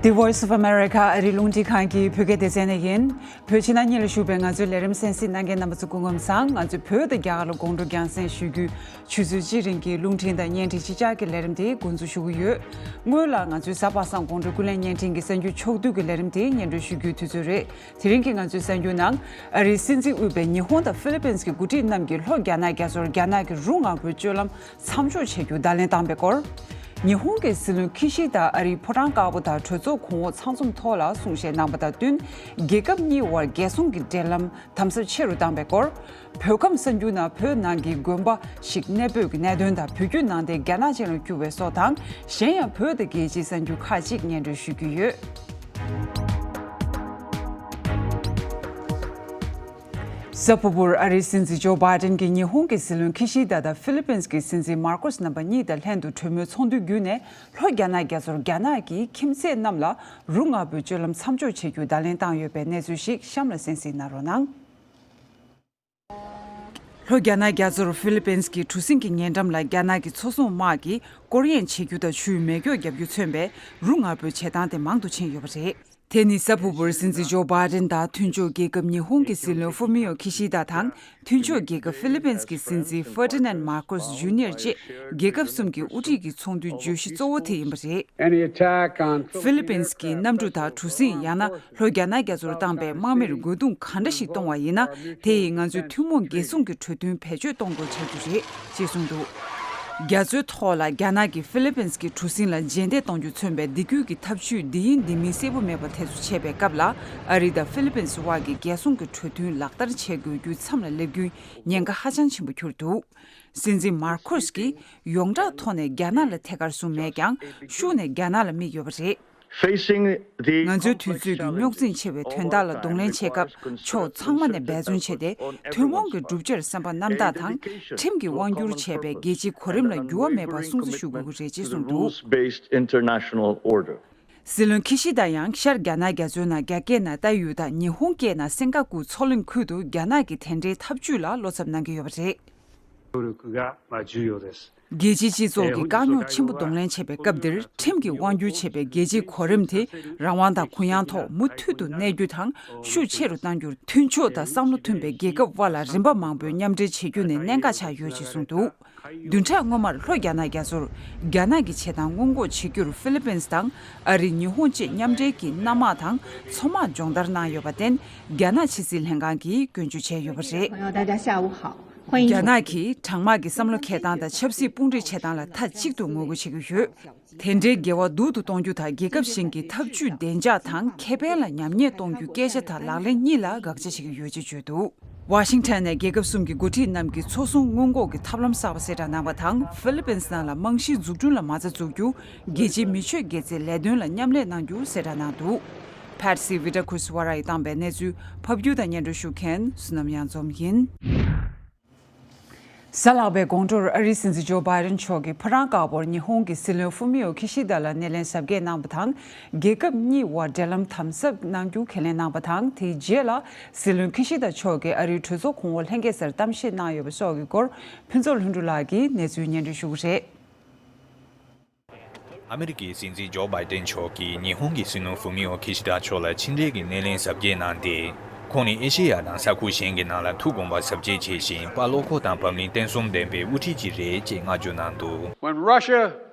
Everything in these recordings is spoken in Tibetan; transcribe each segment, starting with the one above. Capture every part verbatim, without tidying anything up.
The Voice of America ཨ་རིའི་རླུང་འཕྲིན་ཁང་གི་བོད་སྐད་སྡེ་ཚན་ནས་ཡིན། བོད་ཕྱི་ནང་གཉིས་ལ་བཞུགས་པའི་ང་ཚོའི་ལས་རིམ་གསན་གཟིགས་གནང་མཁན་རྣམ་པ་ཚོ་སྐུ་ཁམས་བཟང་། ང་ཚོས་བོད་དང་རྒྱ་གར་ལ་དགོང་དྲོ་རྒྱང་སྲིང་ཞུ་རྒྱུའི་ཆུ་ཚོད་གཅིག་རིང་གི་རླུང་འཕྲིན་དང་བརྙན་འཕྲིན་གཅིག་ཆར་གྱི་ལས་རིམ་དེ་འགོ་འཛུགས་ཞུ་གི་ཡོད། སྔོན་ལ་ང་ཚོའི་གཟའ་པ་སངས་དགོང་དྲོའི་ཀུན་གླེང་བརྙན་འཕྲིན་གྱི་གསར་འགྱུར་ཕྱོགས་བསྡུས་ཀྱི་ལས་རིམ་དེ་སྙན་སྒྲོན་ཞུ་རྒྱུའི་དུས་ཚོད་རེད། དེ་རིང་གི་ང་ཚོའི་གསར་འགྱུར་ནང་ཨ་རིའི་སྲིད་འཛིན་དབུས་པའི་ཉི་ཧོང་དང་ཧྥི་ལི་པིན་གྱི་འགོ་ཁྲིད་རྣམས་ཀྱིས་ལྷོ་རྒྱ་ནག་རྒྱ་མཚོར་རྒྱ་ནག་གི་རུ་དངོས་པོའི་སྤྱོད་ལམ་མཚམས་འཇོག་བྱེད་རྒྱུ་བརྡ་ལན་བཏང་བའི་སྐོར། ཉི་ཧོང་གི་སྲིད་བློན་ཁི་ཤི་དཱ་ཨ་རིའི་ཕོ་བྲང་དཀར་པོ་དང་གྲོས་ཚོགས་གོང་འོག་ཚང་འཛོམས་ཐོག་ལ་གསུང་བཤད་གནང་པ་དང་བསྟུན། རྒྱལ་ཁབ་གཉིས་དབར་རྒྱལ་སྲུང་གི་འབྲེལ་ལམ་དམ་ཟབ་ཆེ་རུ་བཏང་བའི་སྐོར། བོད་ཁམས་གསར་འགྱུར་ནང་བོད་ནང་གི་དགོན་པ་ཞིག་གནས་སྤོས་ཀྱི་གནད་དོན་དང་། བོད་བརྒྱུད་ནང་བསྟན་རྒྱ་ནག་ཅན་ལ་བསྒྱུར་བའི་སོགས་དང་། གཞན་ཡང་བོད་དང་རྒྱལ་སྤྱིའི་གསར་འགྱུར་ཁག་ཅིག་སྙན་སྒྲོན་ཞུ་རྒྱུ་ཡོད། གཟའ་ཕུར་བུར་ཨ་རིའི་སྲིད་འཛིན་ཇོ་བྷའི་ཏིན་གྱིས་ཉི་ཧོང་གི་སྲིད་བློན་ཁི་ཤི་དཱ་དང་ཧྥི་ལི་པིན་གྱི་སྲིད་འཛིན་མར་ཀོས་རྣམ་པ་གཉིས་དང་ལྷན་དུ་གྲོས་མོལ་ཚོགས་འདུའི་བརྒྱུད་ནས། ལྷོ་རྒྱ་ནག་རྒྱ་མཚོར་རྒྱ་ནག་གི་ཁྱིམ་མཚེས་རྣམས་ལ་རུ་དངོས་པོའི་སྤྱོད་ལམ་མཚམས་འཇོག་བྱེད་རྒྱུའི་བརྡ་ལན་བཏང་ཡོད་པའི་གནས་ཚུལ་ཞིག་གཤམ་ལ་གསན་གཟིགས་གནང་རོགས་གནང་། ལྷོ་རྒྱ་ནག་རྒྱ་མཚོར་ཧྥི་ལི་པིན་གྱི་གྲུ་གཟིངས་ཀྱི་ཉེ་འགྲམ་ལ་རྒྱ་ནག་གི་མཚོ་སྲུང་དམག་གིས་སྐོར་གཡེང་བྱེད་རྒྱུ་དང་ཆུའི་མེ་སྒྱོགས་བརྒྱབ་རྒྱུ་མཚོན་པའི་རུ་དངོས་པོའི་བྱེད་སྟངས་དེ་མང་དུ་ཕྱིན་ཡོད་པ་རེད། དེ་ནི་གཟའ་ཕུར་བུར་སྲིད་འཛིན་ཇོ་བྷའི་ཏིན་དང་མཐུན་ཕྱོགས་རྒྱལ་ཁབ་ཉི་ཧོང་གི་སྲིད་བློན་ཧྥུ་མི་ཡོ་ཁི་ཤི་དཱ་དང་། མཐུན་ཕྱོགས་རྒྱལ་ཁབ་ཧྥི་ལི་པིན་གྱི་སྲིད་འཛིན་ཧྥར་ཏི་ནན་མར་ཀོས་ཇུ་ནི་ཡར་བཅས་རྒྱལ་ཁབ་གསུམ་གྱི་དབུ་ཁྲིད་ཀྱི་ཚོགས་འདུའི་བརྗོད་གཞི་གཙོ་བོ་དེ་ཡིན་པ་རེད། Any attack on ཧྥི་ལི་པིན་གྱི་གནམ་གྲུ་དང་གྲུ་གཟིངས། ཡང་ན་ལྷོ་རྒྱ་ནག་རྒྱ་མཚོར་བཏང་པའི་དམག་མིར་རྒོལ་རྡུང་ག་འདྲ་ཞིག་གཏོང་བ་ཡིན་ན། དེ་ཡིས་ང་ཚོའི་ཐུན་མོང་རྒྱལ་སྲུང་གི་གྲོས་མཐུན་བེད་སྤྱོད་གཏོང་དགོས་ཆགས་རྒྱུ་རེད་ཅེས་གསུངས་འདུག་རྒྱ་མཚོའི་ཐོག་ལ་རྒྱ་ནག་གིས་ཧྥི་ལི་པིན་གྱི་གྲུ་གཟིངས་ལ་རྗེས་འདེད་གཏོང་རྒྱུ་མཚོན་པའི་སྡིགས་སྐུལ་གྱི་ཐབས་ཇུས་འདི་ཡིན་འདི་མིན་གསལ་པོ་མེད་པ་དེ་ཚོ་བྱས་པའི་སྐབས་ལ། ཨ་རི་དང་ཧྥི་ལི་པིན་དབར་གྱི་རྒྱལ་སྲུང་གི་གྲོས་མཐུན་ལག་བསྟར་བྱེད་དགོས་རྒྱུའི་མཚམས་ལ་སླེབས་རྒྱུའི་ཉེན་ཁ་ཧ་ཅང་ཆེན་པོ་གྱུར་འདུག་སྲིད་འཛིན་མར་ཀོས་ཀྱིས་ཡོངས་གྲགས་ཐོག་ནས་རྒྱ་ནག་ལ་ཐད་ཀར་བཟུང་མེད་ཀྱང་། ཤུགས་ནས་རྒྱ་ནག་ལ་དམིགས་ཡོད་པ་རེད། Facing the ང་ཚོའི་དུས་ཚོད་ཀྱི་རྙོག་འཛིང་ཆེ་བའི་དོན་དག་ལ་གདོང་ལེན་བྱེད་སྐབས། ཕྱོགས་ཚང་མ་ནས་འབད་བརྩོན་བྱས་ཏེ། ཐུན་མོང་གི་གྲུབ་ཆར་བསམ་པ་རྣམ་དག་དང་། ཁྲིམས་ཀྱིས་དབང་བསྒྱུར་བྱས་པའི་རྒྱལ་སྤྱིའི་གོ་རིམ་ལ་འགྱུར་བ་མེད་པར་སྲུང་བརྩི་ཞུ་དགོས་ཀྱི་རེད་ཅེས་གསུངས་འདུག Rules-based international order. སྲིད་བློན་ཁི་ཤི་དཱ་ཡང་ཤར་རྒྱ་ནག་རྒྱ་མཚོའི་ནང་རྒྱ་སྐད་ནང་བལྟ་ཡུལ་དང་ཉི་ཧོང་སྐད་ནང་སེང་ག་ཀུ་མཚོ་གླིང་ཁུལ་དུ་རྒྱ་ནག་གི་དེ་འདྲའི་ཐབས་ཇུས་ལ་བློ་འཚབ་གནང་གི་ཡོད་པ་རེད། 協力が、まあ、重要です。 རྒྱལ་སྤྱིའི་སྤྱི་ཚོགས་ཀྱི་དཀའ་རྙོག་ཆེན་པོ་གདོང་ལེན་བྱེད་པའི་སྐབས་འདིར། ཁྲིམས་ཀྱིས་དབང་བསྒྱུར་བྱེད་པའི་རྒྱལ་སྤྱིའི་གོ་རིམ་དེ་རང་དབང་དང་གུ་ཡངས་ཐོག་མུ་མཐུད་དུ་གནས་རྒྱུ་དང་། ཤུགས་ཆེ་རུ་གཏང་རྒྱུར་མཐུན་ཕྱོགས་དང་བསམ་བློ་མཐུན་པའི་རྒྱལ་ཁབ་དབར་ལ་རིམ་པ་མང་པོའི་མཉམ་འབྲེལ་བྱེད་རྒྱུ་ནི་གནད་འགག་ཆགས་ཡོད་ཅེས་གསུངས་འདུག་བདུན་ཕྲག་སྔོན་མར་ལྷོ་རྒྱ་ནག་རྒྱ་མཚོར་རྒྱ་ནག་གི་བྱེད་སྟངས་སྔོན་འགོག་བྱེད་རྒྱུར་ཧྥི་ལི་པིན་དང་ཨ་རི། ཉི་ཧོང་བཅས་མཉམ་འབྲེལ་གྱིས་གནམ་དམག་དང་མཚོ་དམག་སྦྱོང་བརྡར་གནང་ཡོད་པར་བརྟེན། རྒྱ་ནག་ཕྱི་སྲིད་ལྷན་ཁང་གིས་སྐྱོན་བརྗོད་བྱས་ཡོད་པ་རེད། 朋友，大家下午好。欢迎 རྒྱ་ནག་གིས་གྲང་དམག་གི་བསམ་བློ་འཁྱེར་སྟངས་དང་ཆབ་སྲིད་དཔུང་སྒྲིག་བྱེད་སྟངས་ལ་མཐའ་གཅིག་ཏུ་ངོ་རྒོལ་བྱེད་ཀྱི་ཡོད། དེ་འདྲའི་འགལ་བ་སྡུག་ཏུ་གཏོང་རྒྱུ་དང་། རྒྱལ་ཁབ་གཞན་གྱི་ཐབས་ཇུས་བདེ་འཇགས་དང་ཁེ་ཕན་ལ་ཉམས་ཉེས་གཏོང་རྒྱུའི་སྐད་ཆ་དང་ལག་ལེན་གཉིས་ལ་དགག་བྱ་བྱེད་ཀྱི་ཡོད་ཅེས་བརྗོད་འདུག་ཝ་ཤིང་ཊོན་ནས་རྒྱལ་ཁབ་གསུམ་གྱི་འགོ་ཁྲིད་རྣམས་ཀྱིས་མཚོ་སྲུང་སྔོན་འགོག་གི་ཐབས་ལམ་གསར་པ་གསལ་བསྒྲགས་གནང་བ་དང་། ཧྥི་ལི་པིན་ནང་ལ་རྨང་གཞིའི་འཛུགས་སྐྲུན་ལ་མ་རྩ་འཛུགས་རྒྱུ། རྒྱལ་སྤྱིའི་མི་ཆོས་དགེ་རྩའི་ལས་དོན་ལ་མཉམ་ལས་གནང་རྒྱུ་གསལ་བསྒྲགས་གནང་འདུག Patsy Widakuswara ཡིས་བཏང་པའི་གནས་ཚུལ་ཕབ་སྒྱུར་དང་སྙན་སྒྲོན་ཞུ་མཁན་བསོད་ནམས་གཡང་འཛོམས་ཡིན། གཟའ་ལྷག་པའི་དགོང་དྲོར་ཨ་རིའི་སྲིད་འཛིན་ཇོ་བྷའི་ཏིན་མཆོག་གིས་ཕོ་བྲང་དཀར་པོར་ཉི་ཧོང་གི་སྲིད་བློན་ཧྥུ་མི་ཡོ་ཁི་ཤི་དཱ་ལ་སྣེ་ལེན་གཟབ་རྒྱས་གནང་བ་དང་། རྒྱལ་ཁབ་གཉིས་དབར་འབྲེལ་ལམ་དམ་ཟབ་གནང་རྒྱུ་ཁས་ལེན་གནང་བ་དང་། དེའི་རྗེས་ལ་སྲིད་བློན་ཁི་ཤི་དཱ་མཆོག་གིས་ཨ་རིའི་གྲོས་ཚོགས་གོང་འོག་ལྷན་རྒྱས་སར་གཏམ་བཤད་གནང་ཡོད་པ་སོགས་ཀྱི་སྐོར། ཕུན་ཚོགས་ལྷུན་གྲུབ་ལགས་ཀྱིས་གནས་ཚུལ་སྙན་སྒྲོན་ཞུ་གི་རེད། ཨ་མི་རི་ཀའི་སྲིད་འཛིན་ཇོ་བྷའི་ཏིན་མཆོག་གིས་ཉི་ཧོང་གི་སྲིད་བློན་ཧྥུ་མི་ཡོ་ཁི་ཤི་དཱ་མཆོག་ལ་ཕྱི་འབྲེལ་གྱི་སྣེ་ལེན་གཟབ་རྒྱས་གནང་སྟེ། ཁོང་ནི་ཨེ་ཤེ་ཡ་དང་ས་ཁུལ་གཞན་གྱི་ནང་ལ་ཐུགས་དགོངས་པ་གཟབ་རྒྱས་བྱས་ཤིང་། དཔའ་བློ་ཁོག་དང་བབ་བརླིང་བརྟན་གསུམ་ལྡན་པའི་དབུ་ཁྲིད་ཅིག་རེད་ཅེས་བསྔགས་བརྗོད་གནང་འདུག When Russia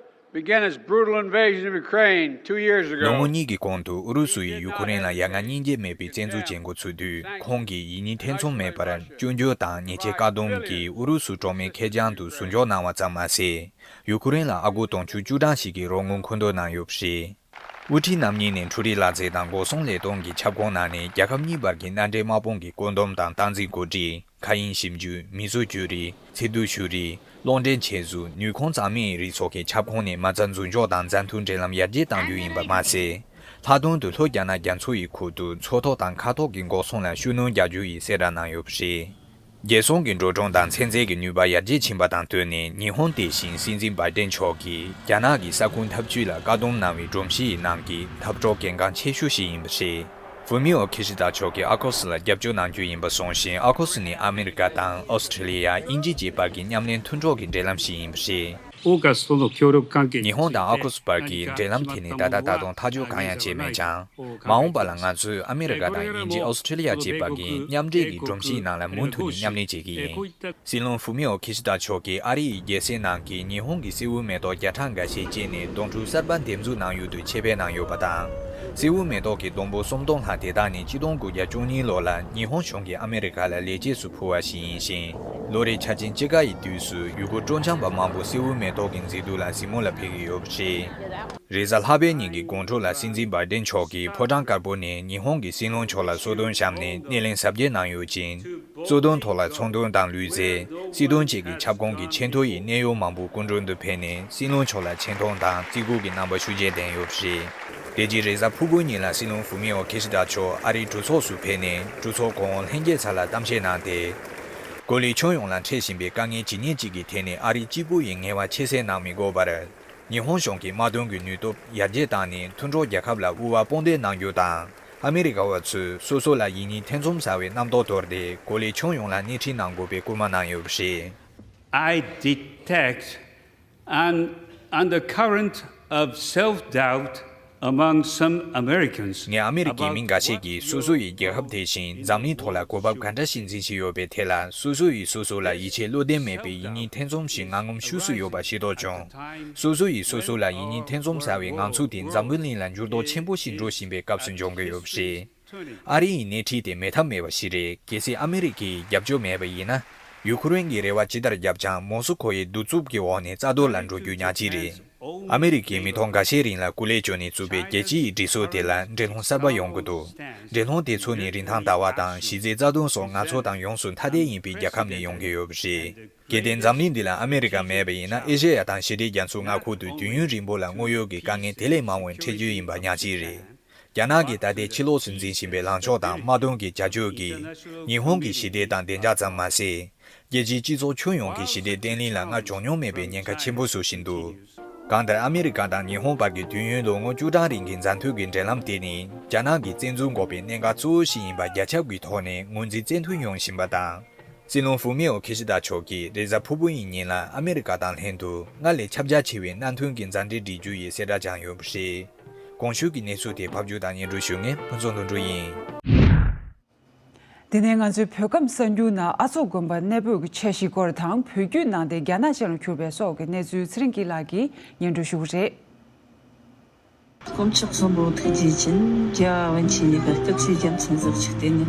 began its brutal invasion of Ukraine two years ago, ལོ་ངོ་གཉིས་ཀྱི་གོང་དུ་ཨུ་རུ་སུ་ཡིས་ཡུ་ཁུ་རེན་ལ་ཡ་ང་གཉིས་བརྒྱ་མེད་པའི་བཙན་འཛུལ་བྱེད་འགོ་ཚུགས་དུས། ཁོང་གིས་ཡིད་གཉིས་ཐེ་ཚོམ་མེད་པར་སྐྱོན་བརྗོད་དང་ཉེས་ཆད་བཀག་སྡོམ་གྱིས་ཨུ་རུ་སུ་གྲོགས་མེད་ཁེར་རྐྱང་དུ་ཟུར་འཇོག་གནང་བ་ཙམ་མ་ཟད། ཡུ་ཁུ་རེན་ལ་ཨ་སྒོར་དུང་ཕྱུར་བཅུ་གྲངས་ཤིག་གི་རོགས་དངུལ་མཁོ་འདོན་གནང་ཡོད་པ་རེད། དབུ་ཁྲིད་རྣམ་གཉིས་ནས་འཕྲུལ་རིག་གླ་རྩལ་དང་འགོག་སྲུང་ལས་དོན་གྱི་ཁྱབ་ཁོངས་ནང་ནས་རྒྱལ་ཁབ་གཉིས་བར་གྱི་མནའ་འབྲེལ་དམག་དཔུང་གི་བཀོད་འདོམས་དང་། སྟངས་འཛིན་གོ་སྒྲིག་མཁའ་དབྱིངས་ཞིབ་འཇུག་མིས་བཟོ་བཅོས་རིག་འཚིག་རྡུལ་བཅོས་རིག་གློག་འདྲེན་ཆེད་བཟོ། ནུས་ཁུངས་གཙང་མའི་རིགས་སོགས་ཀྱི་ཁྱབ་ཁོངས་ནས་མ་རྩ་འཛུགས་འཇོག་དང་མཛའ་མཐུན་འབྲེལ་ལམ་ཡར་རྒྱས་གཏང་རྒྱུ་ཡིན་པ་མ་ཟད། ལྷག་དོན་དུ་ལྷོ་རྒྱ་ནག་རྒྱ་མཚོ་ཡི་ཁུལ་དུ་མཚོ་ཐོག་དང་མཁའ་ཐོག་གི་འགོག་སྲུང་ལ་ཤུགས་སྣོན་རྒྱག་རྒྱུ་ཡིན་གསལ་བསྒྲགས་གནང་ཡོད་པ་རེད། རྒྱལ་སྲུང་གི་འགྲོ་གྲོན་དང་ཚན་རྩལ་གྱི་ནུས་པ་ཡར་རྒྱས་ཕྱིན་པ་དང་བསྟུན་ནས། ཉི་ཧོང་དེ་བཞིན་སྲིད་འཛིན་བྷའི་ཏིན་མཆོག་གིས་རྒྱ་ནག་གི་ས་ཁུལ་འཐབ་ཇུས་ལ་བཀག་སྡོམ་གནང་བའི་སྒྲོམ་གཞི་ཡི་ནང་གི་འཐབ་གྲོགས་གལ་འགངས་ཆེ་ཤོས་ཤིག་ཡིན་པ་རེད། ཧྥུ་མི་ཨོ་ཁི་ཤི་ད་མཆོག་གིས་ཨ་ཁོ་སི་ལ་རྒྱབ་སྐྱོར་གནང་རྒྱུ་ཡིན་པ་གསུངས་ཤིང་། ཨ་ཁོ་སི་ནི་ཨ་མི་རི་ཀ་དང་ཨོ་སི་ཁྲི་ལི་ཡ། དབྱིན་ཇི་བཅས་བར་གྱི་མཉམ་ལས་མཐུན་གྲོགས་ཀྱི་འབྲེལ་ལམ་ཞིག་ཡིན་པ་རེད། オーカスとの協力関係について、ཉི་ཧོང་དང་ཨ་ཁུ་སི་བར་གྱི་འབྲེལ་ལམ་ཐད་ནས་ད་ལྟ་ད་དུང་ཐག་གཅོད་གང་ཡང་བྱས་མེད་ཀྱང་། མ་འོངས་པ་ལ་ང་ཚོས་ཨ་མི་རི་ཀ་དང་དབྱིན་ཇི། ཨོ་སི་ཁྲི་ལི་ཡ་བཅས་པ་གི་མཉམ་འབྲེལ་གྱི་སྒྲོམ་གཞིའི་ནང་ལ་མུ་མཐུད་ནས་མཉམ་ལས་བྱེད་ཀྱི་ཡིན། སྲིད་བློན་ཧྥུ་མི་ཨོ་ཁི་ཤི་ད་མཆོག་གིས་ཨ་རི་ཡི་རྒྱལ་སའི་ནང་གི་ཉི་ཧོང་གི་གསེར་འོད་མེ་ཏོག་བརྒྱ་ཕྲག་འགའ་ཤས་བཅད་ནས་སྡོང་ཕྲུག་གསར་པ་འདེབས་འཛུགས་གནང་ཡུལ་དུ་ཆེད་ཕེབས་གནང་ཡོད་པ་དང་། གསེར་འོད་མེ་ཏོག་གི་སྡོང་པོ་སུམ་སྟོང་ལྷག་དེ་དག་ནི་ཆིག་སྟོང་དགུ་བརྒྱ་བཅུ་གཉིས་ལོ་ལ་ཉི་ཧོང་གཞུང་གིས་ཨ་མི་རི་ཀ་ལ་ལེགས་སྐྱེས་སུ་ཕུལ་བ་ཞིག་ཡིན་ཞིང་། ལོ་རེའི་ཆར་ཅན་དཔྱིད་ཀ་ཡི་དུས་སུ་ཡུལ་སྐོར་སྤྲོ་འཆམ་པ་མང་པོ་གསེར་འོད་མེ་ཏོག་གི་མཛེས་སྡུག་ལ་གཟིགས་མོ་ལ་ཕེབས་ཀྱི་ཡོད་པ་རེད། རེས་གཟའ་ལྷག་པའི་ཉིན་གྱི་དགོང་དྲོ་ལ་སྲིད་འཛིན་བྷའི་ཌེན་མཆོག་གིས་ཕོ་བྲང་དཀར་པོ་ནས་ཉི་ཧོང་གི་སྲིད་བློན་མཆོག་ལ་གསོལ་སྟོན་བཤམས་ནས་སྣེ་ལེན་གཟབ་རྒྱས་གནང་ཡོད་ཅིང་། གཙོ་དོན་ཐོག་ལ་ཚོང་དོན་དང་ལུས་རྩལ། སྲིད་དོན་བཅས་ཀྱི་ཁྱབ་ཁོངས་ཀྱི་ཆེས་མཐོ་ཡི་གནད་ཡོད་མང་པོའི་སྐུ་མགྲོན་དུ་ཕེབས་ནས་སྲིད་བློན་མཆོག་ལ་ཆེ་མཐོང་དང་བརྩི་བཀུར་གྱི་རྣམ་པ་ཤུགས་ཆེན་བསྟན་ཡོད་པ་རེད། དེ་རྗེས་རེས་གཟའ་ཕུར་བུའི་ཉིན་ལ་སྲིད་བློན་ཧྥུ་མི་ཨོ་ཁི་ཤི་ད་མཆོག་ཨ་རིའི་གྲོས་ཚོགས་སུ་ཕེབས་ནས་གྲོས་ཚོགས་གོང་འོག་ལྷན་རྒྱས་ཚོ་ལ་གཏམ་བཤད་གནང་སྟེ། གོ་ལའི་ཁྱོན་ཡོངས་ལ་འཕྲད་བཞིན་པའི་དཀའ་ངལ་ཇི་སྙེད་ཅིག་གི་ཐད་ནས་ཨ་རི་གཅིག་པུ་ཡི་ངལ་བ་ཁྱད་བསད་གནང་མི་དགོས་པར། ཉི་ཧོང་གཞུང་གིས་དམག་དོན་གྱི་ནུས་སྟོབས་ཡར་རྒྱས་བཏང་ནས་མཐུན་གྲོགས་རྒྱལ་ཁབ་ལ་དབུ་བ་དཔུང་འདེགས་གནང་རྒྱུ་དང་། ཨ་མི་རི་ཀ་བ་ཚོས་སོ་སོ་ལ་ཡིན་གཉིས་ཐེ་ཚོམ་ཟ་བའི་རྣམ་རྟོག་དོར་ཏེ་གོ་ལའི་ཁྱོན་ཡོངས་ལ་སྣེ་ཁྲིད་གནང་དགོས་པའི་སྐུལ་མ་གནང་ཡོད་པ་རེད། I detect an undercurrent of self-doubt among some Americans. ངས་ཨ་མི་རི་ཀའི་མི་འགའ་ཤས་ཀྱིས་སོ་སོ་ཡི་རྒྱལ་ཁབ་དེ་བཞིན་འཛམ་གླིང་ཐོག་ལ་གོ་བབ་ག་འདྲ་ཞིག་འཛིན་བཞིན་ཡོད་པའི་ཐད་ལ་སོ་སོ་ཡིས་སོ་སོ་ལ་ཡིད་ཆེས་བློ་བདེ་མེད་པའི་ཡིད་གཉིས་ཐེ་ཚོམ་ཞིག་ངང་ངམ་ཤུགས་སུ་ཡོད་པ་ཤེས་རྟོགས་བྱུང་། སོ་སོ་ཡིས་སོ་སོ་ལ་ཡིད་གཉིས་ཐེ་ཚོམ་ཟ་བའི་ངང་ཚུལ་དེ་འཛམ་བུ་གླིང་ལ་འགྱུར་ལྡོག་ཆེན་པོ་ཞིག་འགྲོ་བཞིན་པའི་སྐབས་སུ་འབྱུང་གི་ཡོད་པ་རེད། ཨ་རི་ཡི་སྣེ་ཁྲིད་དེ་མེད་ཐབས་མེད་པ་ཞིག་རེད། གལ་སྲིད་ཨ་མི་རི་ཀས་རྒྱབ་སྐྱོར་མེད་པ་ཡིན་ན། ཡུ་ཁུ་རེན་གྱིས་རེ་བ་ཇི་ལྟར་བརྒྱབ་ཀྱང་མོ་སི་ཁོ་ཡི་གདུག་རྩུབ་ཀྱི་འོག་ནས་རྩ་གཏོར་ལ་འགྲོ་རྒྱུ་ཉག་གཅིག་རེད། ཨ་མི་རི་ཀས་མི་ཐོག་འགའ་ཤས་རིང་ལ་སྐུ་ལས་བསྐྱོན་ནས་བཙུགས་པའི་རྒྱལ་སྤྱི་ཡི་སྒྲིག་སྲོལ་དེ་ལ་འགྲན་སློང་གསར་པ་ཡོང་གི་འདུག་འགྲན་སློང་དེ་ཚོ་ནི་རིན་ཐང་ཟླ་བ་དང་གཞི་རྩའི་རྩ་དོན་སོགས་ང་ཚོ་དང་ཡོངས་སུ་ཐ་དད་ཡིན་པའི་རྒྱལ་ཁབ་ནས་ཡོང་གི་ཡོད་པ་རེད། གལ་ཏེ་འཛམ་གླིང་འདི་ལ་ཨ་མི་རི་ཀ་མེད་པ་ཡིན་ན་ཨེ་ཤེ་ཡ་དང་ཞི་བདེ་རྒྱ་མཚོའི་མངའ་ཁུལ་དུ་དུས་ཡུན་རིང་པོ་ལ་དངོས་ཡོད་ཀྱི་དཀའ་ངལ་དེ་ལས་མང་བ་འཕྲད་རྒྱུ་ཡིན་པ་ཉག་གཅིག་རེད། རྒྱ་ནག་གིས་ད་ལྟའི་ཕྱི་ལོགས་སུ་འཛིན་བཞིན་པའི་ལངས་ཕྱོགས་དང་དམག་དོན་གྱི་བྱ་སྤྱོད་ཀྱིས་ཉི་ཧོང་གི་ཞི་བདེ་དང་བདེ་འཇགས་ཙམ་མ་ཟད། རྒྱལ་སྤྱིའི་སྤྱི་ཚོགས་ཁྱོན་ཡོངས་ཀྱི་ཞི་བདེ་བརྟན་ལྷིང་ལ་སྔར་བྱུང་མྱོང་མེད་པའི་ཉེན་ཁ་ཆེན་པོ་བཟོ་བཞིན་འདུག་གང་ལྟར་ཨ་མི་རི་ཀ་དང་ཉི་ཧོང་བར་གྱི་དུས་ཡུན་ལོ་ངོ་བཅུ་གྲངས་རིང་གི་མཛའ་མཐུན་གྱི་འབྲེལ་ལམ་དེ་ནི་རྒྱ་ནག་གིས་བཙན་འཛུལ་འགོག་པའི་གནད་འགག་གཙོ་བོ་ཞིག་ཡིན་པ་རྒྱ་ཁྱབ་ཀྱི་ཐོག་ནས་ངོས་འཛིན་བཙན་ཐབས་ཡོང་བཞིན་པ་དང་། སྲིད་བློན་ཧྥུ་མི་ཨོ་ཁི་ཤི་ད་མཆོག་གིས་རེས་གཟའ་ཕུར་བུ་ཡི་ཉིན་ལ་ཨ་མི་རི་ཀ་དང་ལྷན་དུ་སྔར་ལས་ཁྱབ་རྒྱ་ཆེ་བའི་མནའ་མཐུན་གྱི་མཛའ་འབྲེལ་སྒྲིག་རྒྱུ་ཡི་གསལ་བསྒྲགས་བྱུང་ཡོད་པ་རེད། གོང་ཞུས་ཀྱི་གནས་ཚུལ་དེ་ཕབ་སྒྱུར་དང་སྙན་སྒྲོན་ཞུ་མཁན་ཕུན་ཚོགས་དོན་གྲུབ་ཡིན། དེ་ནས་ང་ཚོའི་བོད་ཁམས་གསར་འགྱུར་ནང་ཨ་ཚོགས་དགོན་པ་གནས་སྤོར་གྱི་འཆར་གཞི་སྐོར་དང་། བོད་བརྒྱུད་ནང་བསྟན་རྒྱ་ནག་ཅན་ལ་གྱུར་པའི་སོགས་ཀྱི་གནས་ཚུལ་ཚེ་རིང་སྐྱིད་ལགས་ཀྱིས་སྙན་སྒྲོན་ཞུ་གི་རེད། དཀོན་མཆོག་གསུམ་པོ་ཐུགས་རྗེ་ཅན། རྒྱལ་བ་པཎ་ཆེན་ཉིད་ཀྱི་སྐུ་ཚེའི་རྒྱལ་མཚན་སོགས་ཆིག་སྟེ་ནི།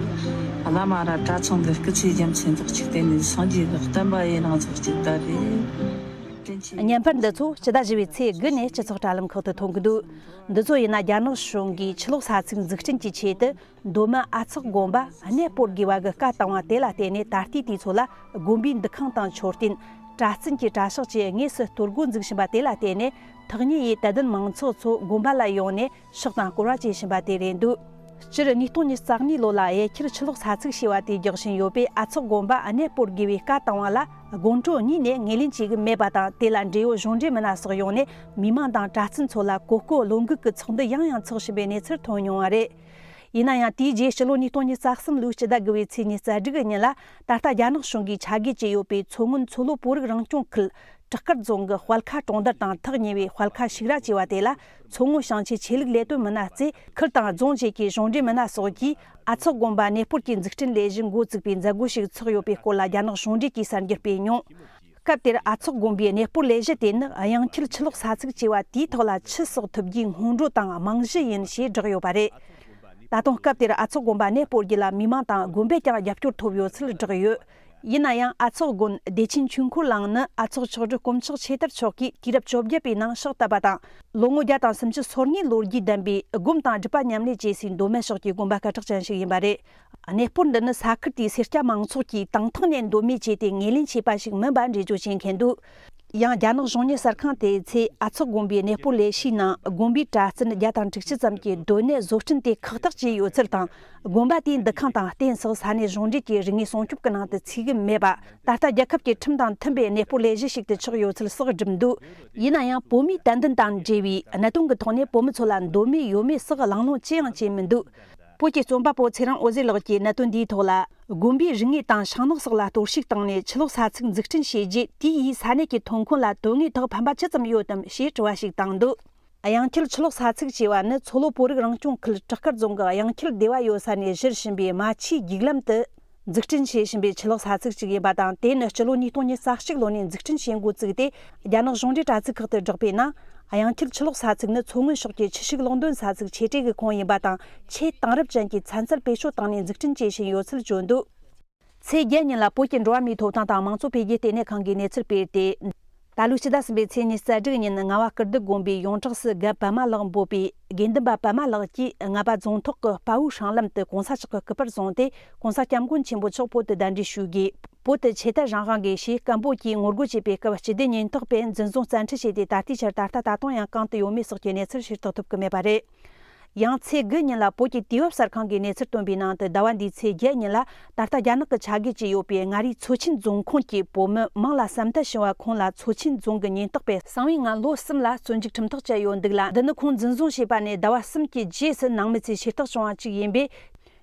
བླ་མ་ར་གྲྭ་ཚང་གི་སྐུ་ཚེའི་རྒྱལ་མཚན་སོགས་ཆིག་སྟེ་ནི། སངས་རྒྱས་ཀྱི་བསྟན་པ་ཡུན་རིང་སོགས་ཅིག་ལྟར་རེད། དྲིན་ཆེན། བརྙན་པར་འདི་ཚོ་སྤྱི་ཟླ་བཞི་པའི་ཚེས་དགུ་ནས་སྤྱི་ཚོགས་དྲ་ལམ་ཁག་ཏུ་ཐོན་གྱི་འདུག་འདི་ཚོ་ཡིན་ན་རྒྱ་ནག་གཞུང་གིས་ཆུ་ལོག་ས་ཚིགས་འཛུགས་སྐྲུན་གྱི་ཆེད་དུ། མདོ་སྨད་ཨ་ཚོགས་དགོན་པ་གནས་སྤོར་དགོས་པ་གི་བཀའ་བཏང་བ་དེ་ལ་བརྟེན་ནས། ད་ལྟའི་དུས་ཚོད་ལ་དགོན་པའི་འདུ་ཁང་དང་མཆོད་རྟེན། གྲྭ་བཙུན་གྱི་གྲྭ་ཤག་བཅས་དངོས་སུ་གཏོར་རྒོལ་འཛུགས་བཞིན་པ་དེ་ལ་བརྟེན་ནས། ཐག་ཉེ་ཡི་དད་ལྡན་མང་ཚོགས་ཚོ་དགོན་པ་ལ་ཡོང་ནས་ཕྱག་དང་སྐོར་བ་བྱེད་བཞིན་པ་དེ་རེད་འདུག་སྤྱིར་ཉིས་སྟོང་ཉི་ཤུ་རྩ་གཉིས་ལོ་ལ་དབྱར་ཁྱེར་ཆུ་ལོག་ས་ཚིགས་ཞེས་པ་དེ་རྒྱག་བཞིན་ཡོད་པས། ཨ་ཚོགས་དགོན་པ་གནས་སྤོར་དགོས་པའི་བཀའ་བཏང་བ་ལ་དགོན་གྲོང་གཉིས་ནས་ངོས་ལེན་བྱེད་ཀྱི་མེད་པ་དང་། དེ་ལ་འབྲེལ་ཡོད་གཞུང་འབྲེལ་མི་སྣ་སོགས་ཡོང་ནས་མི་མང་དང་གྲྭ་བཙུན་ཚོ་ལ་གོ་སྐབས་བློ་འགུག་གི་ཚོགས་འདུ་ཡང་ཡང་འཚོགས་བཞིན་པའི་གནས་ཚུལ་ཐོན་མྱོང་བ་རེད། ཡིན་ན་ཡང་། དེའི་རྗེས་ཕྱི་ལོ་ཉིས་སྟོང་ཉི་ཤུ་རྩ་གསུམ་ལོའི་སྤྱི་ཟླ་དགུ་པའི་ཚེས་ཉི་ཤུ་རྩ་དྲུག་གི་ཉིན་ལ། ད་ལྟ་རྒྱ་ནག་གཞུང་གིས་ཆ་བགོས་བྱས་ཡོད་པའི་མཚོ་སྔོན་མཚོ་ལྷོ་བོད་རིགས་རང་སྐྱོང་ཁུལ་བྲག་དཀར་རྫོང་གི་དཔལ་ཁ་གྲོང་རྡལ་དང་ཐག་ཉེ་བའི་དཔལ་ཁ་ཕྱུགས་ར་བཅས་པ་དེ་ལ། མཚོ་སྔོན་ཞིང་ཆེན་ཆོས་ལུགས་ལས་དོན་མི་སྣ་བཅས་ཁུལ་དང་རྫོང་བཅས་ཀྱི་གཞུང་འབྲེལ་མི་སྣ་སོགས་ཀྱིས། ཨ་ཚོགས་དགོན་པ་གནས་སྤོར་གྱི་འཛུགས་སྐྲུན་ལས་གཞི་འགོ་བཙུགས་པའི་མཛད་སྒོ་ཞིག་འཚོགས་ཡོད་པའི་སྐོར་ལ་རྒྱ་ནག་གཞུང་འབྲེལ་གྱིས་གསར་འགྱུར་སྤེལ་མྱོང་། སྐབས་དེར་ཨ་ཚོགས་དགོན་པའི་གནས་སྤོར་ལས་གཞི་དེ་ནི་གཡང་འཁྱིལ་ཆུ་ལོག་ས་ཚིགས་ཅེས་པ་དེའི་ཐོག་ལ་ཆུ་བསགས་ཐུབ་རྒྱུའི་སྔོན་འགྲོ་དང་རྨང་གཞི་ཡིན་ཞེས་བསྒྲགས་ཡོད་པ་རེད། ད་དུང་སྐབས་དེར་ཨ་ཚོགས་དགོན་པ་གནས་སྤོར་རྒྱུ་ལ་མི་མང་དང་དགོན་པས་ཀྱང་རྒྱབ་སྐྱོར་ཐོབ་ཡོད་ཚུལ་བསྒྲགས་ཡོད། ཡིན་ན་ཡང་། ཨ་ཚོགས་དགོན་བདེ་ཆེན་ཆོས་འཁོར་གླིང་ནི་ཨ་ཚོགས་མཆོག་སྤྲུལ་དཀོན་མཆོག་ཆོས་དར་མཆོག་གིས་དུས་རབས་བཅོ་བརྒྱད་པའི་ནང་ཕྱག་བཏབ་པ་དང་། ལོ་ངོ་བརྒྱ་དང་སུམ་ཅུ་སོ་གཉིས་ལོ་རྒྱུས་ལྡན་པའི་སྒོམ་དང་སྒྲུབ་པ་མཉམ་ལས་བྱེད་སའི་མདོ་སྨད་ཕྱོགས་ཀྱི་དགོན་པ་སྐད་གྲགས་ཅན་ཞིག་ཡིན་པ་རེད། གནས་སྤོར་འདི་ནི་ས་ཁུལ་དེའི་སེར་སྐྱ་མང་ཚོགས་ཀྱིས་དང་ཐོག་ནས་མདོ་སྨད་བྱས་ཏེ་ངོས་ལེན་བྱས་པ་ཞིག་མིན་པ་འགྲེལ་བརྗོད་བྱེད་མཁན་འདུག་ཡང་། རྒྱ་ནག་གཞུང་གཉེར་གསར་ཁང་དེའི་ཚེ་ཨ་ཚོགས་དགོན་པའི་གནས་སྤོར་ལས་གཞིའི་ནང་། དགོན་པའི་གྲྭ་བཙུན་བརྒྱ་དང་དྲུག་ཅུ་ཙམ་གྱི་སྡོད་གནས་བཟོ་སྐྲུན་དེ་ཁག་ཐེག་བྱས་ཡོད་ཚུལ་དང་། དགོན་པ་དེའི་འདུ་ཁང་དང་རྟེན་སོགས་ས་གནས་གཞུང་འབྲེལ་གྱི་རིག་དངོས་སྲུང་སྐྱོབ་ཀྱི་ནང་དུ་ཚུད་ཀྱི་མེད་པ། ད་ལྟ་རྒྱལ་ཁབ་ཀྱི་ཁྲིམས་དང་མཐུན་པའི་གནས་སྤོར་ལས་གཞི་ཞིག་ཏུ་ཆགས་ཡོད་ཚུལ་སོགས་བསྒྲུབས་འདུག་ཡིན་ན་ཡང་། བོད་མིའི་དད་འདུན་དང་འབྲེལ་བའི་གནད་དོན་གྱི་ཐོག་ནས་བོད་མི་ཚོ་ལ་མདོ་སྨད་ཡོད་མེད་སོགས་གླེང་སློང་ཅི་ཡང་བྱས་མི་འདུག་བོད་ཀྱི་རྩོམ་པ་པོ་ཚེ་རིང་འོད་ཟེར་ལགས་ཀྱིས་གནད་དོན་འདིའི་ཐོག་ལ། དགོན་པའི་རིག་གནས་དང་ཤིང་ནགས་སོགས་ལ་གཏོར་བཤིག་བཏང་ནས་ཆུ་ལོག་ས་ཚིགས་འཛུགས་སྐྲུན་བྱས་རྗེས། དེ་ཡིས་ས་གནས་ཀྱི་ཐོན་ཁུངས་ལ་དོན་དངོས་ཐོག་ཕན་པ་ཅི་ཙམ་ཡོད་དམ་ཞེས་དྲི་བ་ཞིག་བཏང་འདུག། གཡང་ཁྱེད་ཆུ་ལོག་ས་ཚིགས་ཅེས་པ་ནི་མཚོ་ལྷོ་བོད་རིགས་རང་སྐྱོང་ཁུལ་བྲག་དཀར་རྫོང་གི་གཡང་ཁྱེད་སྡེ་བ་ཡོད་ས་ནས་བཞུར་བཞིན་པའི་རྨ་ཆུའི་རྒྱུག་ལམ་དུ་འཛུགས་སྐྲུན་བྱེད་བཞིན་པའི་ཆུ་ལོག་ས་ཚིགས་ཤིག་ཡིན་པ་དང་། དེ་ནི་སྤྱི་ལོ་ཉིས་སྟོང་ཉེར་གཅིག་ལོ་ནས་འཛུགས་སྐྲུན་བྱེད་འགོ་བཙུགས་ཏེ། རྒྱ་ནག་གཞུང་འབྲེལ་དྲ་ཚིགས་ཁག་ཏུ་བསྒྲགས་པའི་ནང་། གཡང་ཁྱེད་ཆུ་ལོག་ས་ཚིགས་ནི་མཚོ་སྔོན་ཕྱོགས་ཀྱི་ཆུ་ཤུགས་གློག་འདོན་ས་ཚིགས་ཆེ་གྲས་ཀྱི་ཁོངས་ཡིན་པ་དང་། ཆེས་དེང་རབས་ཅན་གྱི་ཚན་རྩལ་བེད་སྤྱོད་བཏང་ནས་འཛུགས་སྐྲུན་བྱེད་བཞིན་ཡོད་ཚུལ་བརྗོད་འདུག། ཚེས་བརྒྱད་ཉིན་ལ་བོད་ཀྱི་འགྲོ་བ་མིའི་ཐོབ་ཐང་དང་མང་གཙོ་འཕེལ་རྒྱས་ལྟེ་གནས་ཁང་གིས་གནས་ཚུལ་སྤེལ་ཏེ། ད་ལོའི་ཕྱི་ཟླ་གསུམ་པའི་ཚེས་ཉེར་དྲུག་ཉིན་རྔ་བ་ཀིརྟི་དགོན་པའི་ཡོངས་གྲགས་སུ་རྒན་པདྨ་ལགས་འབོད་པའི་དགེ་འདུན་པ་པདྨ་ལགས་ཀྱིས་རྔ་པ་རྫོང་ཐོག་གི་དཔའ་བོའི་སྲང་ལམ་དུ་གོང་ས་མཆོག་གི་སྐུ་པར་བཟུང་སྟེ། གོང་ས་སྐྱབས་མགོན་ཆེན་པོ་མཆོག་བོད་དུ་གདན་འདྲེན་ཞུས་རྗེས། བོད་དུ་ཆོས་དད་རང་དབང་དགོས་ཞེས་སྐད་འབོད་ཀྱིས་ངོ་རྒོལ་བྱས་པའི་སྐབས། སྤྱི་བདེ་ཉེན་རྟོག་པས་འཛིན་བཟུང་བཙན་ཁྲིད་བྱས་ཏེ། ད་ལྟའི་ཆར་ད་ལྟ་ད་དུང་ཡང་གང་དུ་ཡོད་མེད་སོགས་ཀྱི་གནས་ཚུལ་ཤེས་རྟོགས་ཐུབ་ཀྱི་མེད་པ་རེད། ཡང་ཚེས་དགུ་ཉིན་ལ་བོད་ཀྱི་དུས་བབ་གསར་ཁང་གིས་གནས་ཚུལ་བཏོན་པའི་ནང་དུ། ཟླ་བ་འདིའི་ཚེས་བརྒྱད་ཉིན་ལ་ད་ལྟ་རྒྱ་ནག་གི་ཆ་བགོས་ཀྱི་ཡོད་པའི་མངའ་རིས་མཚོ་ཆེན་རྫོང་ཁོངས་ཀྱི་བོད་མི་མང་ལ་བསམ་གཏན་ཞུ་བ་ཁོང་ལ་མཚོ་ཆེན་རྫོང་གི་ཉེན་རྟོག་པས་གསང་བའི་ངང་ལོ་གསུམ་ལ་བཙོན་འཇུག་ཁྲིམས་ཐག་བཅད་ཡོད་འདུག་ལ། འདི་ནི་ཁོང་འཛིན་བཟུང་བྱས་པ་ནས་ཟླ་བ་གསུམ་གྱི་རྗེས་སུ་ནང་མི་ཚོས་ཤེས་རྟོགས་བྱུང་བ་གཅིག་ཡིན་པས།